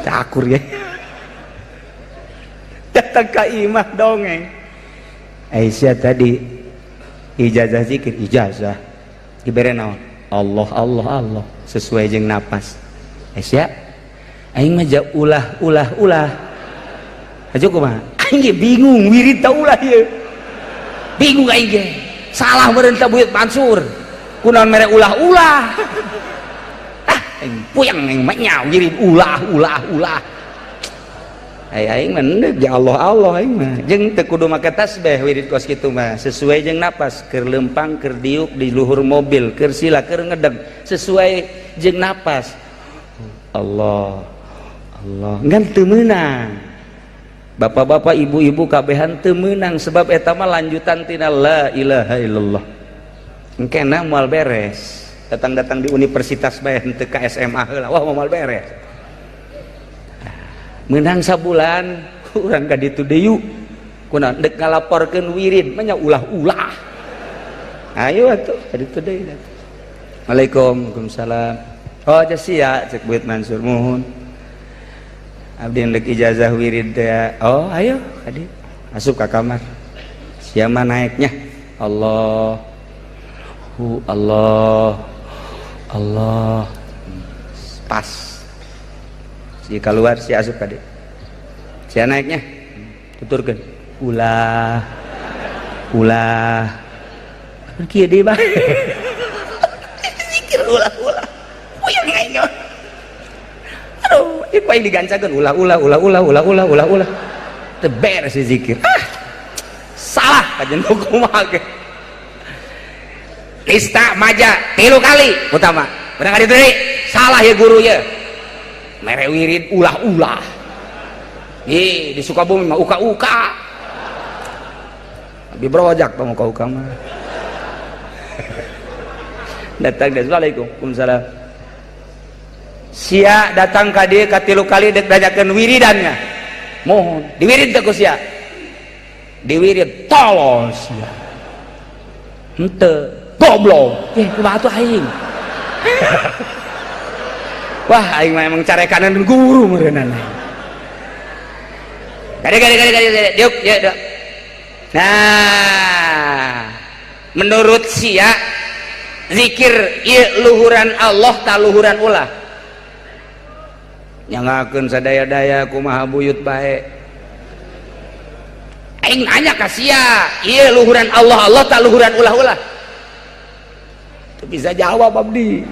[SPEAKER 1] Cakur ya. Datang ka imah dongeng. Aisyah tadi ijazah zikir, ijazah dibere naon? Allah, Allah, Allah, sesuai jeung napas. Aisyah, aing mah ulah ulah ulah aja, kumaha? Aing ge bingung wirid ta ulah ieu, bingung aing ge. Salah meureun ta Buyut Mansur, kunaon mere ulah-ulah? Ah, Aing puyeng aing mah nya wirid ulah ulah ulah. Aing mah endek ya Allah Allah aing mah. Jeung teu kudu make tasbih wirid kos kitu mah, sesuai jeung napas, keur leumpang, keur diuk di luhur mobil, keur sila, keur ngedeg, sesuai jeung napas. Allah Allah ngan teu meunang. Bapak-bapak, ibu-ibu kabehan teu meunang sebab eta mah lanjutan tina la ilaha illallah. Engkena moal beres. Datang-datang di universitas bae henteu ka SMA heula, wah moal beres. Menang sabulan urang ka ditu deui kunaon dek ngalaporkeun wirid mah nya ulah-ulah. Ayo atuh ka ditu deui. Assalamualaikum. Waalaikumsalam. Oh sia cek Buyut Mansur muhun. Abdi ndek ijazah wirid teh. Oh ayo ka dieu. Asup ka kamar. Sia mah naeknya. Allah. Hu Allah. Allah. Pas. Si keluar si asup ka dieu. Sia naeknya. Tuturkeun. Ulah. Ulah. Kieu deui bae. Zikir ulah-ulah. Puyeng aing. Aduh, ieu ku aing digancakeun ulah ulah ulah ulah ulah ulah ulah ulah. Teu beres si zikir. Ah. Salah kajian kumaha ge. Nista maja 3 kali utama. Bener ka ditu deui? Salah ya guru ya. Mere wirid ulah-ulah. Ih, di Sukabumi mah uka-uka. Abi brojak tong uka-uka mah. Datang deh, assalamualaikum. Waalaikumsalam. Sia datang ka dieu ka 3 kali dek nanyakeun wiridannya. Mohon diwirid teh ku sia. Diwirid tolol sia. Henteu goblok. Eh, kumaha atuh aing? Wah, aing mah emang carekanan guru meureunana. Gade gade gade gade gade diuk ya dok. Nah, menurut sia zikir ieu luhuran Allah ta luhuran ulah. Nyangakeun sadaya-daya kumaha buyut bae. Aing nanya ka sia, ieu luhuran Allah Allah ta luhuran ulah-ulah? Teu bisa jawab abdi.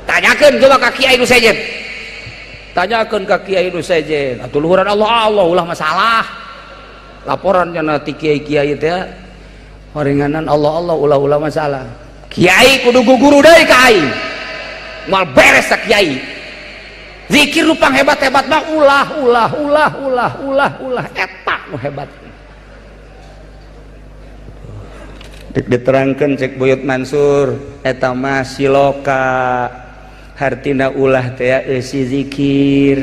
[SPEAKER 1] Tanyakeun coba ka kiai nu sejen. Tanyakeun ka kiai nu sejen. Atuh luhuran Allah Allah ulah masalah. Laporan cenah ti kiai-kiai teh horenganan Allah Allah ulah-ulah masalah. Kiai kudu guguru deui ka aing. Moal beres sa kiai. Zikir nu pang hebat-hebat mah ulah ulah ulah ulah ulah ulah eta nu hebat. Dek diterangkeun cek Buyut Mansur eta mah siloka. Hartina ulah teh eusi zikir.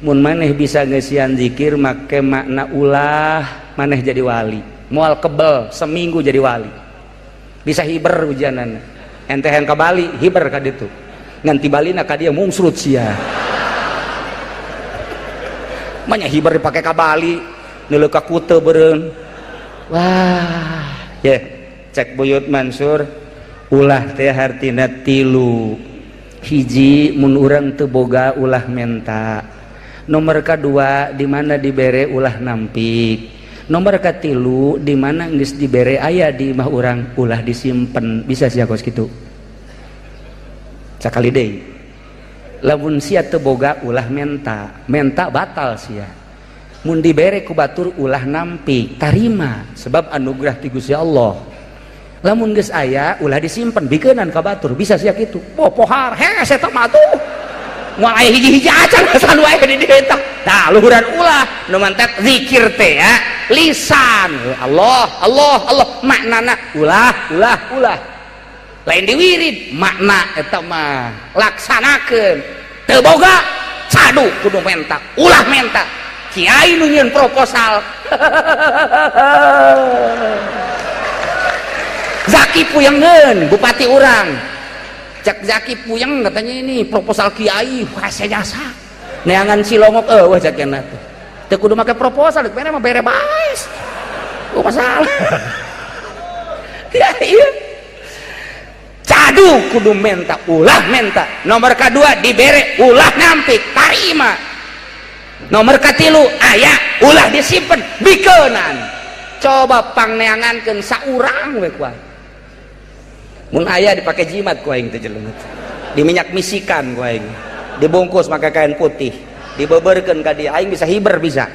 [SPEAKER 1] Mun maneh bisa ngeusian zikir make makna ulah, maneh jadi wali. Moal kebel seminggu jadi wali. Bisa hiber hujanana. Ente hayang ka Bali hiber ka ditu. Ngan ti Balina ka dieu mungsrut sia. Manya hiber dipake ka Bali, neuleuh ka Kute beureun. Wah, ye cek Buyut Mansur ulah teh hartina 3. Hiji mun urang teu boga ulah menta. Nomor kadua di mana dibere ulah nampik. Nomor katilu di mana geus dibere aya di imah urang ulah disimpen. Bisa sia kos kitu. Sakali deui. Lamun sia teu boga ulah menta, menta batal sia. Mun dibere ku batur ulah nampik, tarima sebab anugerah ti Gusti Allah. Lamun geus aya ulah disimpen bikeunan ka batur, bisa sia kitu. Boh pohar hese eta mah atuh. Moal aya hiji-hiji acan asan wae di dieu tah. Tah luhuran ulah nu mantak zikir teh ya lisan Allah Allah Allah maknana ulah ulah ulah. Lain diwirid makna eta mah laksanakeun. Teu boga cadu kudu menta, ulah menta. Kiai nu nyieun proposal. Zaki puyengeun bupati urang. Cek Zaki puyeng katanya ini proposal kiai hese jasa. Neangan cilongok eueuh cek cenah teh. Teu kudu make proposal, bere mah bere bae. Oh masalah. Ya iya. Cadu kudu menta, ulah menta. Nomor kedua dibere ulah nampik, tarima. Nomor katilu aya ulah disimpen bikeunan. Coba pangneangankeun saurang we ku aing. Mun aya dipake jimat ku aing teh jelema teh.
[SPEAKER 2] Diminyak misikan ku aing, dibungkus make kain putih, dibeberkeun ka dia, aing bisa hiber bisa.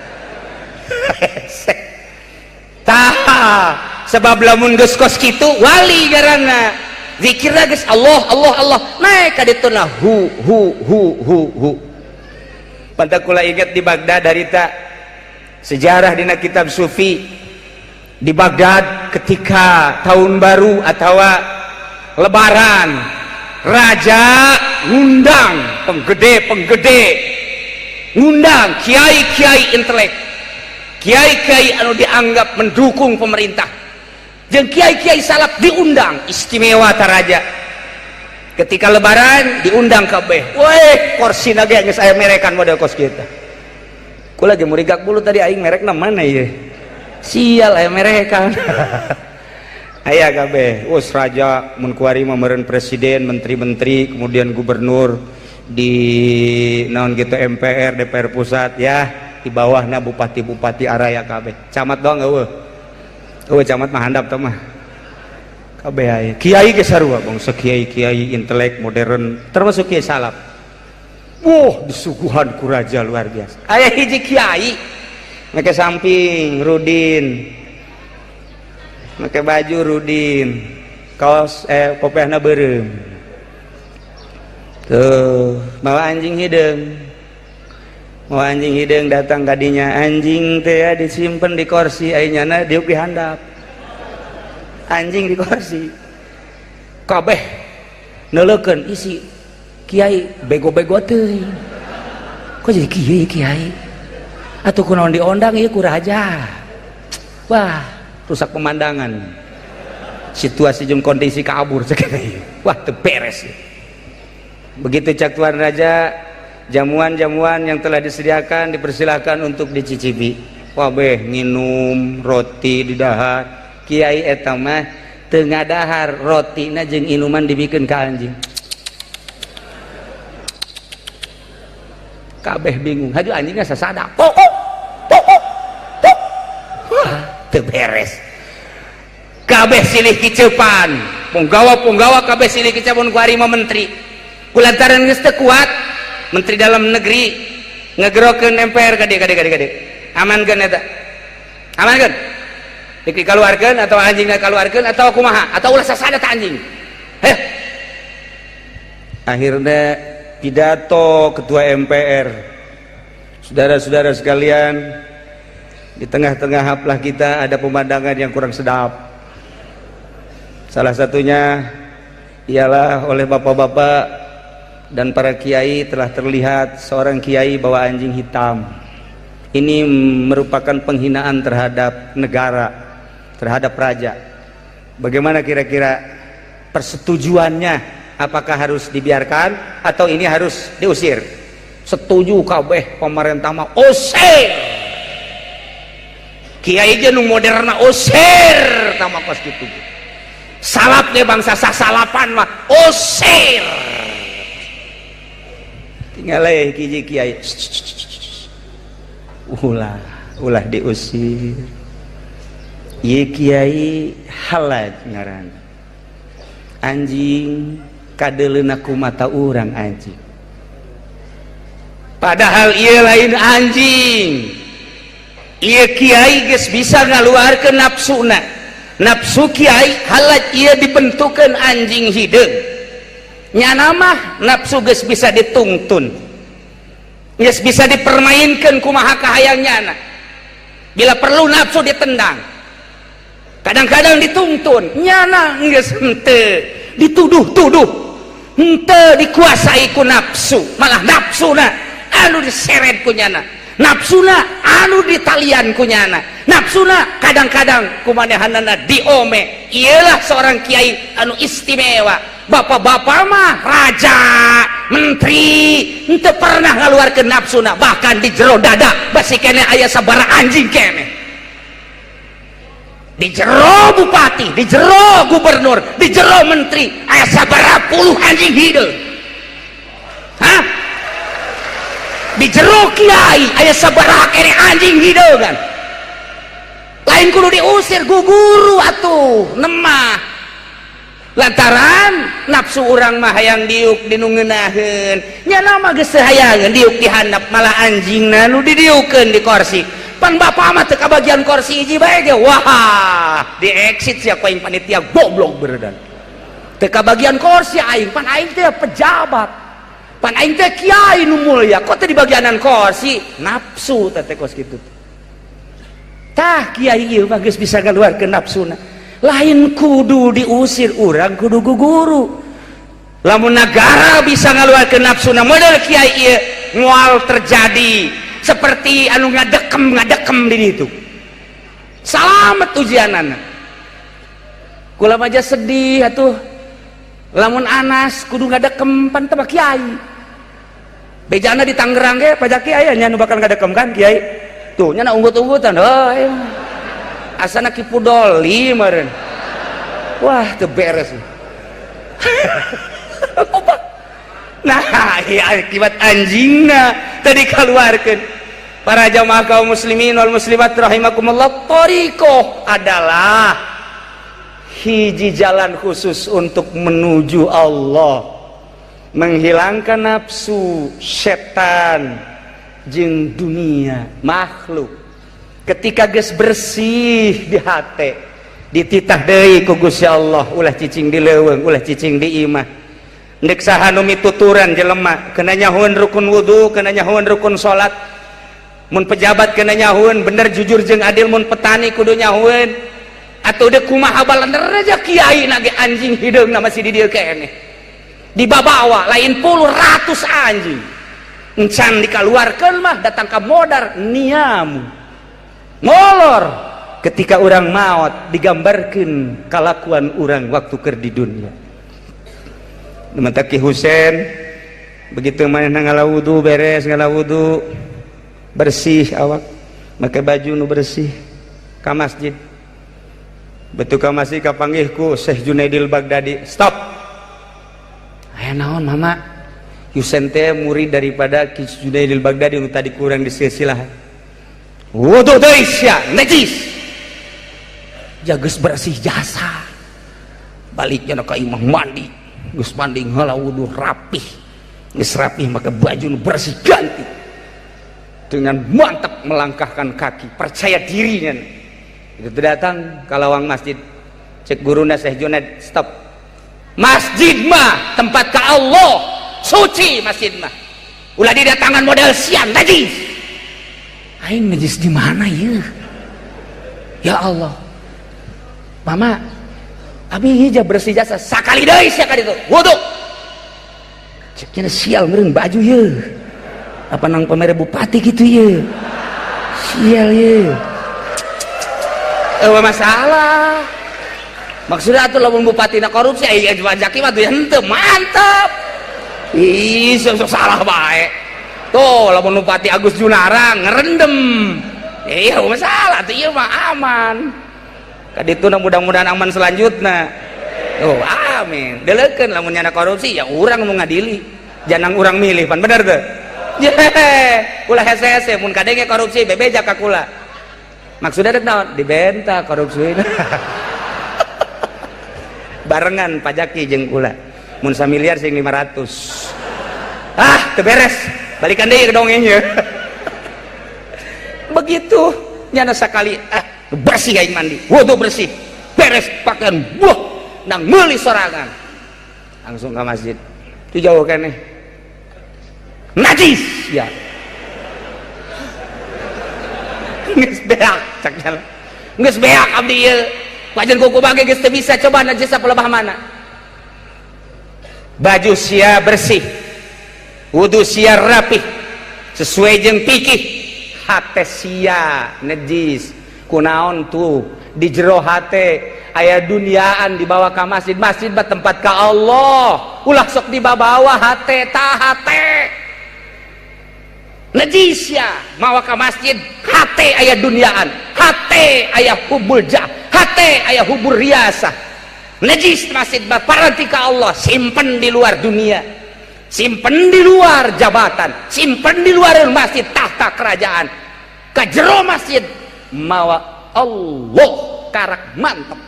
[SPEAKER 2] Tah, sebab lamun geus kos kitu wali garana. Zikirna geus Allah Allah Allah, naik ka dituna hu hu hu hu hu. Pantak kula inget di Baghdad harita sejarah dina kitab sufi. Di Baghdad ketika tahun baru atau lebaran, raja ngundang penggede-penggede, ngundang kiai-kiai intelek, kiai-kiai anu dianggap mendukung pemerintah, jeung kiai-kiai salaf diundang istimewa. Ta raja ketika lebaran diundang kabeh. Weh, kursi ge geus aya merekan model kos kita. Ku lagi murigak bulu tadi aing merekna mana ieu? Sial, aya merekan. Aya kabeh. Us raja mun kuari mah meureun presiden, menteri-menteri, kemudian gubernur di naon gitu, MPR, DPR pusat ya, di bawahna bupati-bupati araya kabeh. Camat doang eueuh. Eueuh camat mah handap teh mah. Kabeh aya. Kiai ge sarua, bangsa kiai-kiai intelek modern termasuk kiai salaf. Wah, disuguhan ku raja luar biasa. Aya hiji kiai make samping rudin, make baju rudin, kaos kopiahna beureum. Tuh, bawa anjing hideung. Bawa anjing hideung datang kadinya, anjing teh ya disimpen di kursi, ai nyana diuk di handap. Anjing di kursi. Kabeh neuleukeun isi kiai bego-bego teuing. Kok jadi kiai kiai? Atuh kunaon diondang ieu ku raja? Wah, rusak pemandangan. Situasi jeung kondisi kabur cek. Wah, teu beres. Begitu cak tuan raja, jamuan-jamuan yang telah disediakan dipersilahkan untuk dicicipi. Wah, beh nginum roti di dahar. Kiai eta mah teu ngadahar, rotina jeung inuman dibikeun ka anjing. Kabeh bingung. Haju anjingnya sasada. Pok pok pok pok. Wah, teu beres. Kabeh silih kiceupan. Punggawa-punggawa kabeh silih kiceupan ku ari mah menteri. Kulantaran geus teu kuat, menteri dalam negeri ngegerokeun MPR ka dieu, ka dieu, ka dieu, ka dieu. Amankeun eta. Amankeun. Dikaluarkeun atau anjingna kaluarkeun atau kumaha atau ulah sasada ta anjing. Heh. Akhirnya pidato ketua MPR. Saudara-saudara sekalian, di tengah-tengah haflah kita ada pemandangan yang kurang sedap. Salah satunya ialah oleh bapak-bapak dan para kiai telah terlihat seorang kiai bawa anjing hitam. Ini merupakan penghinaan terhadap negara, terhadap raja. Bagaimana kira-kira persetujuannya? Apakah harus dibiarkan atau ini harus diusir? Setuju kabeh pemerintah mah usir. Kiai ge nu moderna usir tah mah kos kitu. Salaf ge bangsa sasalapan mah usir. Tinggal hiji kiai, ulah ulah diusir. Ieu kiai Halaj ngaran. Anjing kadeuleuna ku mata urang anjing, padahal ieu lain anjing. Ieu kiai geus bisa ngaluarkeun nafsuna. Nafsu kiai Halaj ieu dibentukeun anjing hideung. Nyana mah nafsu geus bisa ditungtun, geus bisa dipermainkan kumaha kahayang nyana. Bila perlu nafsu ditendang, kadang-kadang dituntun. Nyana geus henteu dituduh-tuduh, henteu dikuasai ku nafsu, malah nafsuna anu diseret ku nyana, nafsuna anu ditalian ku nyana, nafsuna kadang-kadang kumanehanana diome. Ialah seorang kiai anu istimewa. Bapak-bapak mah raja, menteri henteu pernah ngaluarkeun nafsuna, bahkan di jero dada basi keneh aya sabara anjing keneh. Di jero bupati, di jero gubernur, di jero menteri aya sabara puluh anjing hideung. Hah? Di jero kiai aya sabaraha keneh anjing hideung kan? Lain kudu diusir, guguru atuh nemah. Lantaran nafsu urang mah hayang diuk di nu ngeunaheun, nya mah geus hayangeun diuk di handap, malah anjingna nu didiukeun di kursi. Pan bapak mah teu kabagian kursi hiji bae ge. Wah, di exit sia ku aing, panitia goblok beredan. Teu kabagian kursi aing, pan aing teh pejabat, pan aing teh kiai nu mulia, kok teu dibagianan kursi? Nafsu teh kos kitu. Tah, kiai ieu mah geus bisa ngaluarkeun nafsuna. Lain kudu diusir, urang kudu guguru. Lamun negara bisa ngaluarkeun nafsuna model kiai ieu, moal terjadi seperti anu ngadekem ngadekem di ditu. Salamet ujianana. Kula aja sedih atuh lamun Anas kudu ngadekem, pan teu kiai. Bejana di Tangerang ge pajak kiai nya nu bakal ngadekem kan kiai tuh nya, unggut-unggutan. Oh iya. Asana Ki Pudoli meureun. Wah, teu beres. Apa? Nah, iya, akibat anjingna tadi keluarkan. Para jamaah kaum muslimin wal muslimat rahimakumullah, thoriqoh adalah hiji jalan khusus untuk menuju Allah, menghilangkan nafsu, setan jeung dunia makhluk. Ketika geus bersih di hate, dititah deui ku Gusti Allah, ulah cicing di leuweung, ulah cicing di imah. Ndek saha nu mituturan jelema, kena nyahueun rukun wudu, kena nyahueun rukun salat. Mun pejabat kena nyahueun bener, jujur jeung adil, mun petani kudu nyahueun. Atau dek kumaha balener aja kiai nage anjing hideungna masih di dieu keneh, dibabawa lain puluh, ratus anjing encan dikaluarkeun mah datang ka modar niamu molor. Ketika orang maut digambarkan kalakuan orang waktu keur di dunia. Mata Ki Husen begitu mana ngala wudu, beres ngala wudu, bersih awak, make baju nu bersih, ka masjid. Betul, ka masjid kapanggih ku Syekh Junaidil Baghdadi. "Stop." "Aya naon, Mama?" Husen teh murid daripada Ki Junaidil Baghdadi nu tadi kurang di silsilah. "Wudu deui sia, najis." Jages bersih jasa, baliknya ka imah, mandi. Geus mandi, ngala wudu, rapih. Geus rapih, maka baju nu bersih ganti. Dengan mantap melangkahkan kaki, percaya dirinya itu datang ke lawang masjid. Cek guruna Syekh Junaid, "Stop. Masjid mah tempat ke Allah, suci masjid mah. Ulah didatangan model siang, najis." "Aing najis di mana ya? Ya Allah, Mama, abi hija bersih jasa." "Sakali deui sia ka ditu wudu." Ceknya, "Sial meureun baju ye, apa nang pamere bupati gitu ye, sial ye." Eh, masalah maksudnya atuh lamun bupati na korupsi, ai Jaki mah tuh henteu mantap. Ih, sok salah bae tuh. Lamun bupati Agus Junara ngerendem, iya masalah tuh. Iya mah aman kaditu, mudah-mudahan aman selanjutnya. Oh, amin. Deleukeun, lamun nyana korupsi ya urang mau ngadili, jangan urang milih. Pan bener tuh? Ye, ulah hese-hese mun kadenge korupsi bebeja ka kula. Maksudnya dek naon? Dibenta korupsi barengan pajaki jeung kula. Mun samiliar sing 500. Ah, teu beres, balikan deui ke dongengnya. Begitu nyana sakali, ah, bersih aing mandi wudu, bersih, beres pakaian, buah nang meuli sorangan, langsung ke masjid. Itu jauh keneh, "Najis ya." "Geus beak," cak, "geus beak abdi ieu, wajan kuku bage geus teu bisa. Coba najis apa lebah mana?" Baju sia bersih, wudu sia rapih sesuai jeung fikih, hate sia najis. Kunaon tuh? Di jero hate aya duniaan, dibawa ke masjid. Masjid mah tempat ka Allah, ulah sok dibawa hate. Ta hate najis ya, mawa ke masjid hate aya duniaan, hate aya hubul jah, hate aya hubur riasa, najis. Masjid mah paranti ka Allah, simpen di luar dunia, simpen di luar jabatan, simpen di luar masjid tahta kerajaan. Ke jero masjid mawa Allah, karak mantep.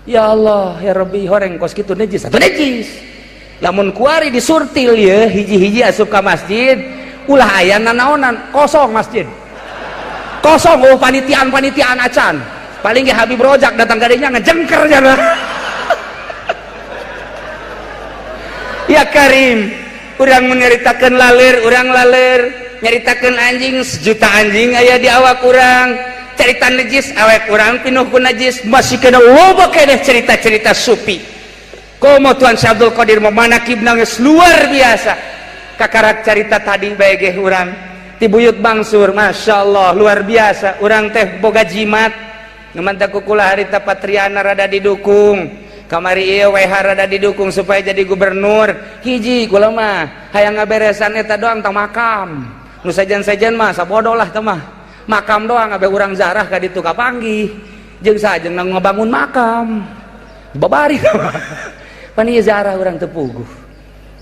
[SPEAKER 1] Ya Allah ya Rabbi, horeng kos kitu najis atuh najis. Lamun kuari disurtil ye hiji-hiji asup ka masjid ulah aya nanaonan, kosong masjid. Kosong, oh panitiaan-panitiaan acan. Paling ge Habib Rojak datang ka dinya ngejengker jana. Ya Karim, urang menyeritakan laler, urang laler, nyaritakeun anjing sejuta anjing aya di awak urang, cerita najis awak urang pinuh ku najis, masih kena loba keneh cerita-cerita sufi. Komo Tuan Syekh Abdul Qadir memanakib nangis luar biasa. Kakarak cerita tadi bae ge urang ti Buyut Bangsur, Masya Allah luar biasa. Urang teh boga jimat, nu mantak kukula harita Patriana rada didukung. Kamari ieu WH rada didukung supaya jadi gubernur. Hiji kula mah hayang ngaberesan eta doang tah makam. Nu sejen-sejen mah sabodo lah teh mah. Makam doang abe urang zarah ka ditu kapanggih. Jeung sajeng ngabangun makam. Babari. Pan ieu zarah urang teu puguh.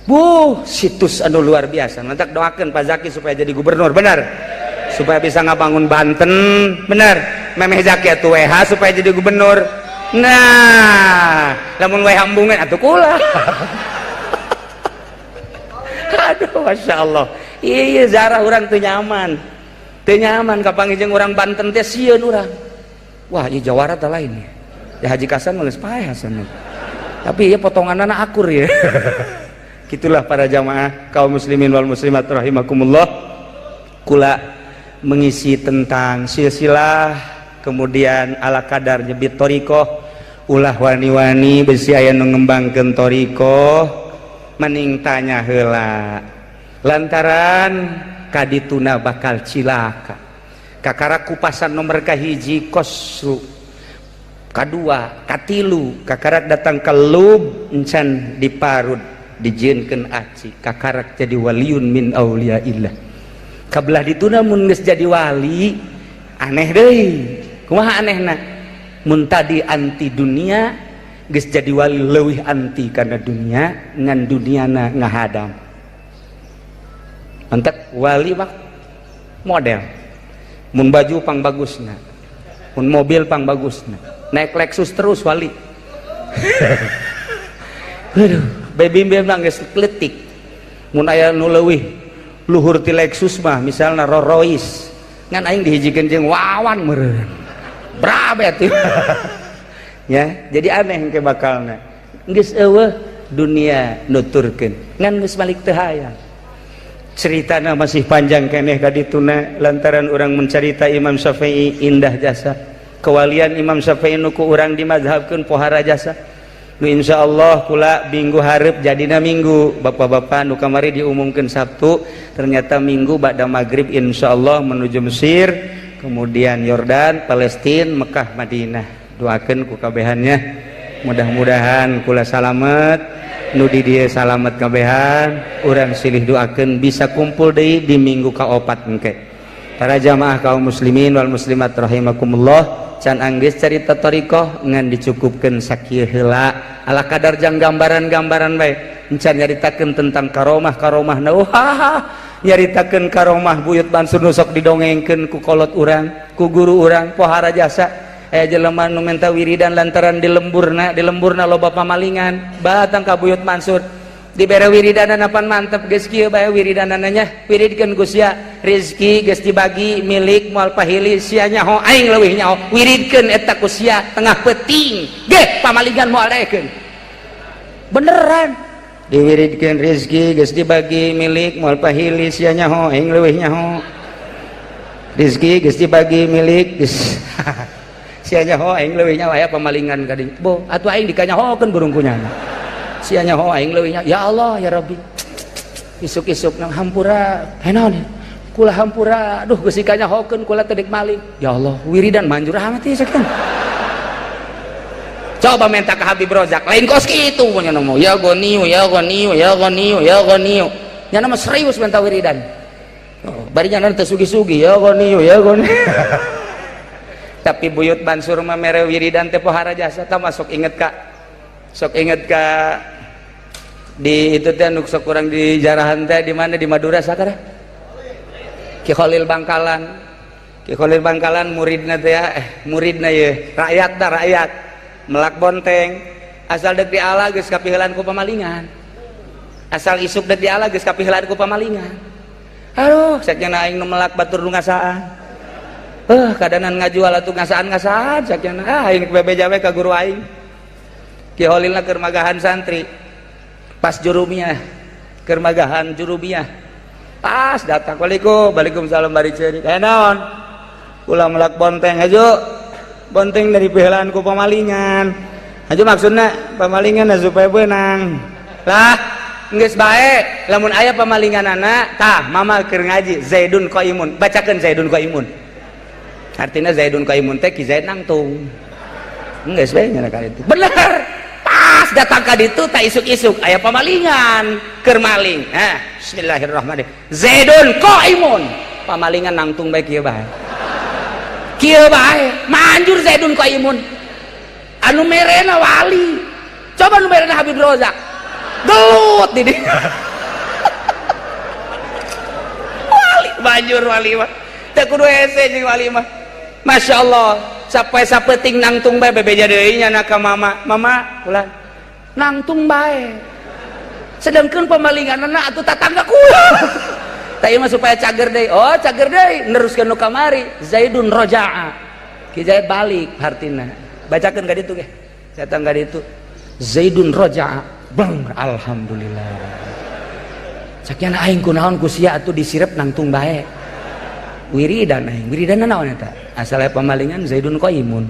[SPEAKER 1] Buh, situs anu luar biasa. Mantak doakeun Pak Zaki supaya jadi gubernur, benar. Supaya bisa ngabangun Banten, benar. Memeh Zaki atuh WH supaya jadi gubernur. Nah, lamun WH embungan atuh kula. Aduh, Masya Allah. Iya zarah urang teu nyaman. Teu nyaman kapanggih jeung urang Banten teh sieun urang. Wah, ieu Jawara teh lain ya. Ya Haji Kasan mah geus paeh Hasan. Tapi ieu potonganana akur ya. Gitulah para jamaah kaum muslimin wal muslimat rahimakumullah. Kula mengisi tentang silsilah, kemudian ala kadar nyebit thoriqoh, ulah wani-wani besi aya nu ngembangkeun thoriqoh mending tanya heula lantaran kadituna bakal cilaka. Kakara kupasan nomor kahiji kosru, kadua, katilu, kakarak datang ke lub encan diparud dijieunkeun aci, kakarak jadi waliun min auliyaillah. Kabelah dituna mun geus jadi wali aneh deui. Kumaha anehna? Mun tadi anti dunia geus jadi wali leuwih anti kana dunia, ngan duniana ngahadam. Mantak wali mah model. Mun baju pang bagusna, mun mobil pang bagusna, naik Lexus terus wali. Aduh, baby mah geus kletik. Mun aya nu leuwih luhur ti Lexus mah misalna Rolls Royce, ngan aing dihijikeun jeung Wawan meureun. Brabe atuh. Ya, jadi aneh engke bakalna. Geus eueuh dunia nuturkeun, ngan geus balik teu hayang. Ceritana masih panjang keneh ka dituna lantaran urang mencarita Imam Syafi'i indah jasa. Kewalian Imam Syafi'i nu ku urang dimazhabkeun pohara jasa. Nu insyaallah kula minggu hareup jadina minggu, bapak-bapak nu kamari diumumkeun Sabtu, ternyata minggu ba'da maghrib insyaallah menuju Mesir, kemudian Yordan, Palestina, Mekah, Madinah. Doakeun ku kabehannya, mudah-mudahan kula salamet, nu di dieu salamet kabehan, urang silih doakeun bisa kumpul deui di minggu kaopat engke. Para jamaah kaum muslimin wal muslimat rahimakumullah, can anggeus carita thoriqoh ngan dicukupkeun sakieu heula ala kadar jang gambaran-gambaran bae. Encan nyaritakeun tentang karomah-karomah na, wah, nyaritakeun karomah Buyut Bansur nu sok didongengkeun ku kolot urang, ku guru urang pohara jasa. Aya jelema nu minta wiridan lantaran di lemburna loba pamalingan, batang ka Buyut Mansur dibere wiridanan apan mantep geus kieu bae wiridanana nya, wiridkeun ku sia rezeki geus dibagi milik moal pahili, sia nyaho aing leuwih nyaho, wiridkeun eta ku sia tengah peuting ge pamalingan moal daekeun. Beneran diwiridkeun rezeki geus dibagi milik moal pahili, sia nyaho aing leuwih nyaho, rezeki geus dibagi milik geus sia nyaho aing leuwih nyaho, aya pamalingan ka dinya bo atuh aing dikanyahokeun burung kunyana, sia nyaho aing leuwih nyaho. Ya Allah ya Rabbi, isuk-isuk nang hampura naon kula hampura, aduh geus dikanyahokeun kula teh dek maling. Ya Allah, wiridan manjur amat ieu sakitu. Coba minta ke Habib Rozak lain kos kitu punya nomo ya goniu ya goniu ya goniu ya goniu, nya mah serius minta wiridan. Oh, bari nya teh sugi-sugi ya goniu ya goniu. Tapi Buyut Bansur mah mere wiridan teh pohara jasa. Tah masuk inget ka, sok inget ka di itu teh nu sok kurang di jarahan teh di mana, di Madura sakara Ki Khalil Bangkalan. Ki Khalil Bangkalan muridna teh ya, muridna ye rakyat dah rakyat.
[SPEAKER 2] Melak bonteng asal dek diala geus kapiheulaan ku pamalingan, asal isuk dek diala geus kapiheulaan ku pamalingan. Aduh, sakyana aing nu melak batur nu ngasaan, kadanan ngajual atuh ngasaan-ngasaan sakyana. Ah, aing bebeja we ka guru aing. Ki Holilna keur magahan santri pas jurumiyah, keur magahan jurumiyah. Pas datang, "Waalaikum." "Waalaikumsalam," bari ceurik. "Eh, naon?" "Kula melak bonteng, haju bonteng dari piheulaan ku pamalingan." "Haju maksudna?" "Pamalingan supaya beunang." "Lah, geus bae, lamun aya pamalinganana tah mama keur ngaji Zaidun qaimun, bacakeun Zaidun qaimun." Artinya Zaidun qaimun teh Ki Zaid nangtung. Geus bae nya ka itu. Bener. Pas datang ka ditu tak isuk-isuk aya pamalingan keur maling. Nah, bismillahirrahmanirrahim. Zaidun qaimun. Pamalingan nangtung bae kieu bae. Kieu bae, manjur Zaidun qaimun. Anu merena wali. Coba nu merena Habib Rozak. Gelut di dieu. Wali manjur wali mah. Teu kudu hese jeung wali mah. Masya Allah, sampai sapeting nangtung bae bebeja deui nya ka mama. Mama, ulah nangtung bae. Sedangkan pemalinganna atuh tatangga kula. Tah ieu mah supaya cager deui. Oh, cager deui neruskeun nu kamari. Zaidun roja'a. Ki Zaid balik hartina. Bacakeun ka ditu ge. Datang ka ditu. Zaidun roja'a. Bang, alhamdulillah. Sakian aing kunaon ku sia atuh disirep nangtung bae. Wiridan aing, wiridan naon eta? Asal aya pamalingan Zaidun qaimun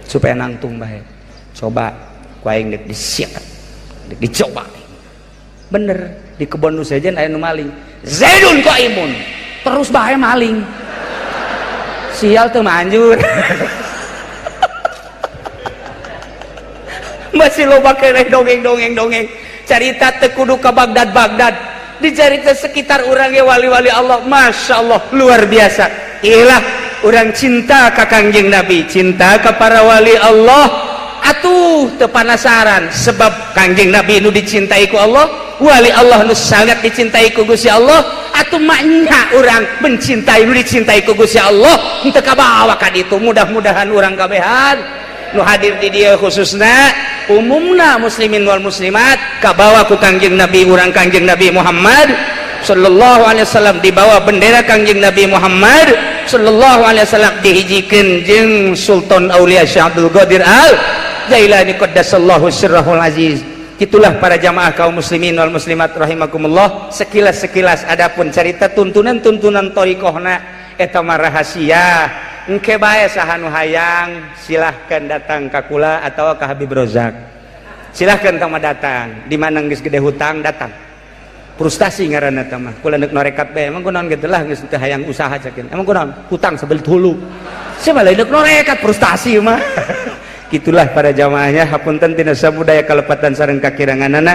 [SPEAKER 2] supaya nangtung bae. Coba ku aing deuk disiap. Deuk dicoba. Bener, di kebon nu sejen aya nu maling. Zaidun qaimun. Terus bae maling. Sial teu manjur. Masih loba keneh dongeng-dongeng-dongeng. Carita teu kudu ka Bagdad-Bagdad. Dicarita sekitar urang ge wali-wali Allah, Masya Allah luar biasa. Ilah urang cinta ka Kangjeng Nabi, cinta ka para wali Allah. Atuh teu panasaran sebab Kangjeng Nabi nu dicintai ku Allah, wali Allah nu sangat dicintai ku Gusti Allah. Atuh maknya urang mencintai nu dicintai ku Gusti Allah henteu kabawa ka ditu. Mudah-mudahan urang kabehan nu hadir di dieu khususna umumna muslimin wal muslimat kabawa ku Kangjeng Nabi urang Kangjeng Nabi Muhammad sallallahu alaihi wasallam, dibawa bendera Kangjeng Nabi Muhammad sallallahu alaihi wasallam, dihijikeun jeung Sultan Aulia Syekh Abdul Qadir Al Jailani qaddasallahu sirrahul aziz. Itulah para jamaah kaum muslimin wal muslimat rahimakumullah, sekilas-sekilas adapun cerita tuntunan-tuntunan thariqahna eta mah rahasia. Engke bae saha nu hayang silahkan datang ka kula atau ka Habib Rozak. Silahkan tama datang. Di mana geus gede hutang datang. Frustasi ngaranna teh mah. Kula neuk norekat bae, emang kunaon kitu lah geus teu hayang usaha cakin. Emang kunaon? Hutang sabelit hulu. Sia lain neuk norekat frustasi mah. Gitulah para jamaahnya, hapunten tina sabudaya kalepatan sareng kakiranganana.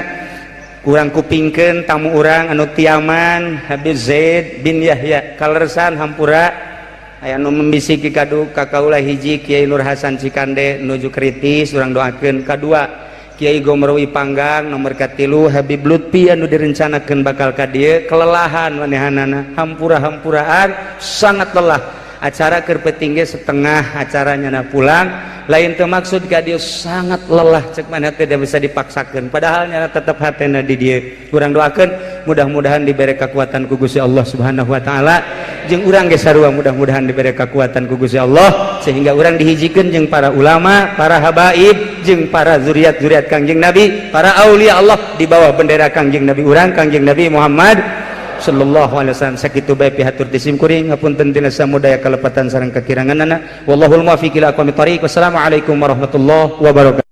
[SPEAKER 2] Kurang kupingkeun tamu urang anu tiaman Habib Zaid bin Yahya kalersan hampura. Aya nu membisiki kadu ka kaula hiji Kiai Nur Hasan Cikande nuju kritis urang doakeun, kadua Kiai Gomrowi Panggang, nomor katilu Habib Lutfi anu direncanakeun bakal ka dieu kelelahan manehanana hampura-hampuraan sangat lelah acara keur peuting ge setengah acaranya na pulang lain teu maksud ka dieu sangat lelah cek mana tidak bisa dipaksakeun padahal nyana tetep hatena di dieu. Urang doakeun mudah-mudahan dibere kekuatan ku Gusti Allah Subhanahu wa taala jeung urang ge sarua mudah-mudahan dibere kekuatan ku Gusti Allah sehingga urang dihijikeun jeung para ulama, para habaib, jeung para zuriat-zuriat Kangjeng Nabi, para aulia Allah di bawah bendera Kangjeng Nabi urang Kangjeng Nabi Muhammad sallallahu alaihi wasallam. Sakitu bae pihatur ti sim kuring, ngapunten tina samudaya kalepatan sareng kakiranganana. Wallahul muwaffiq ila aqwamit thariq. Wassalamualaikum warahmatullahi wabarakatuh.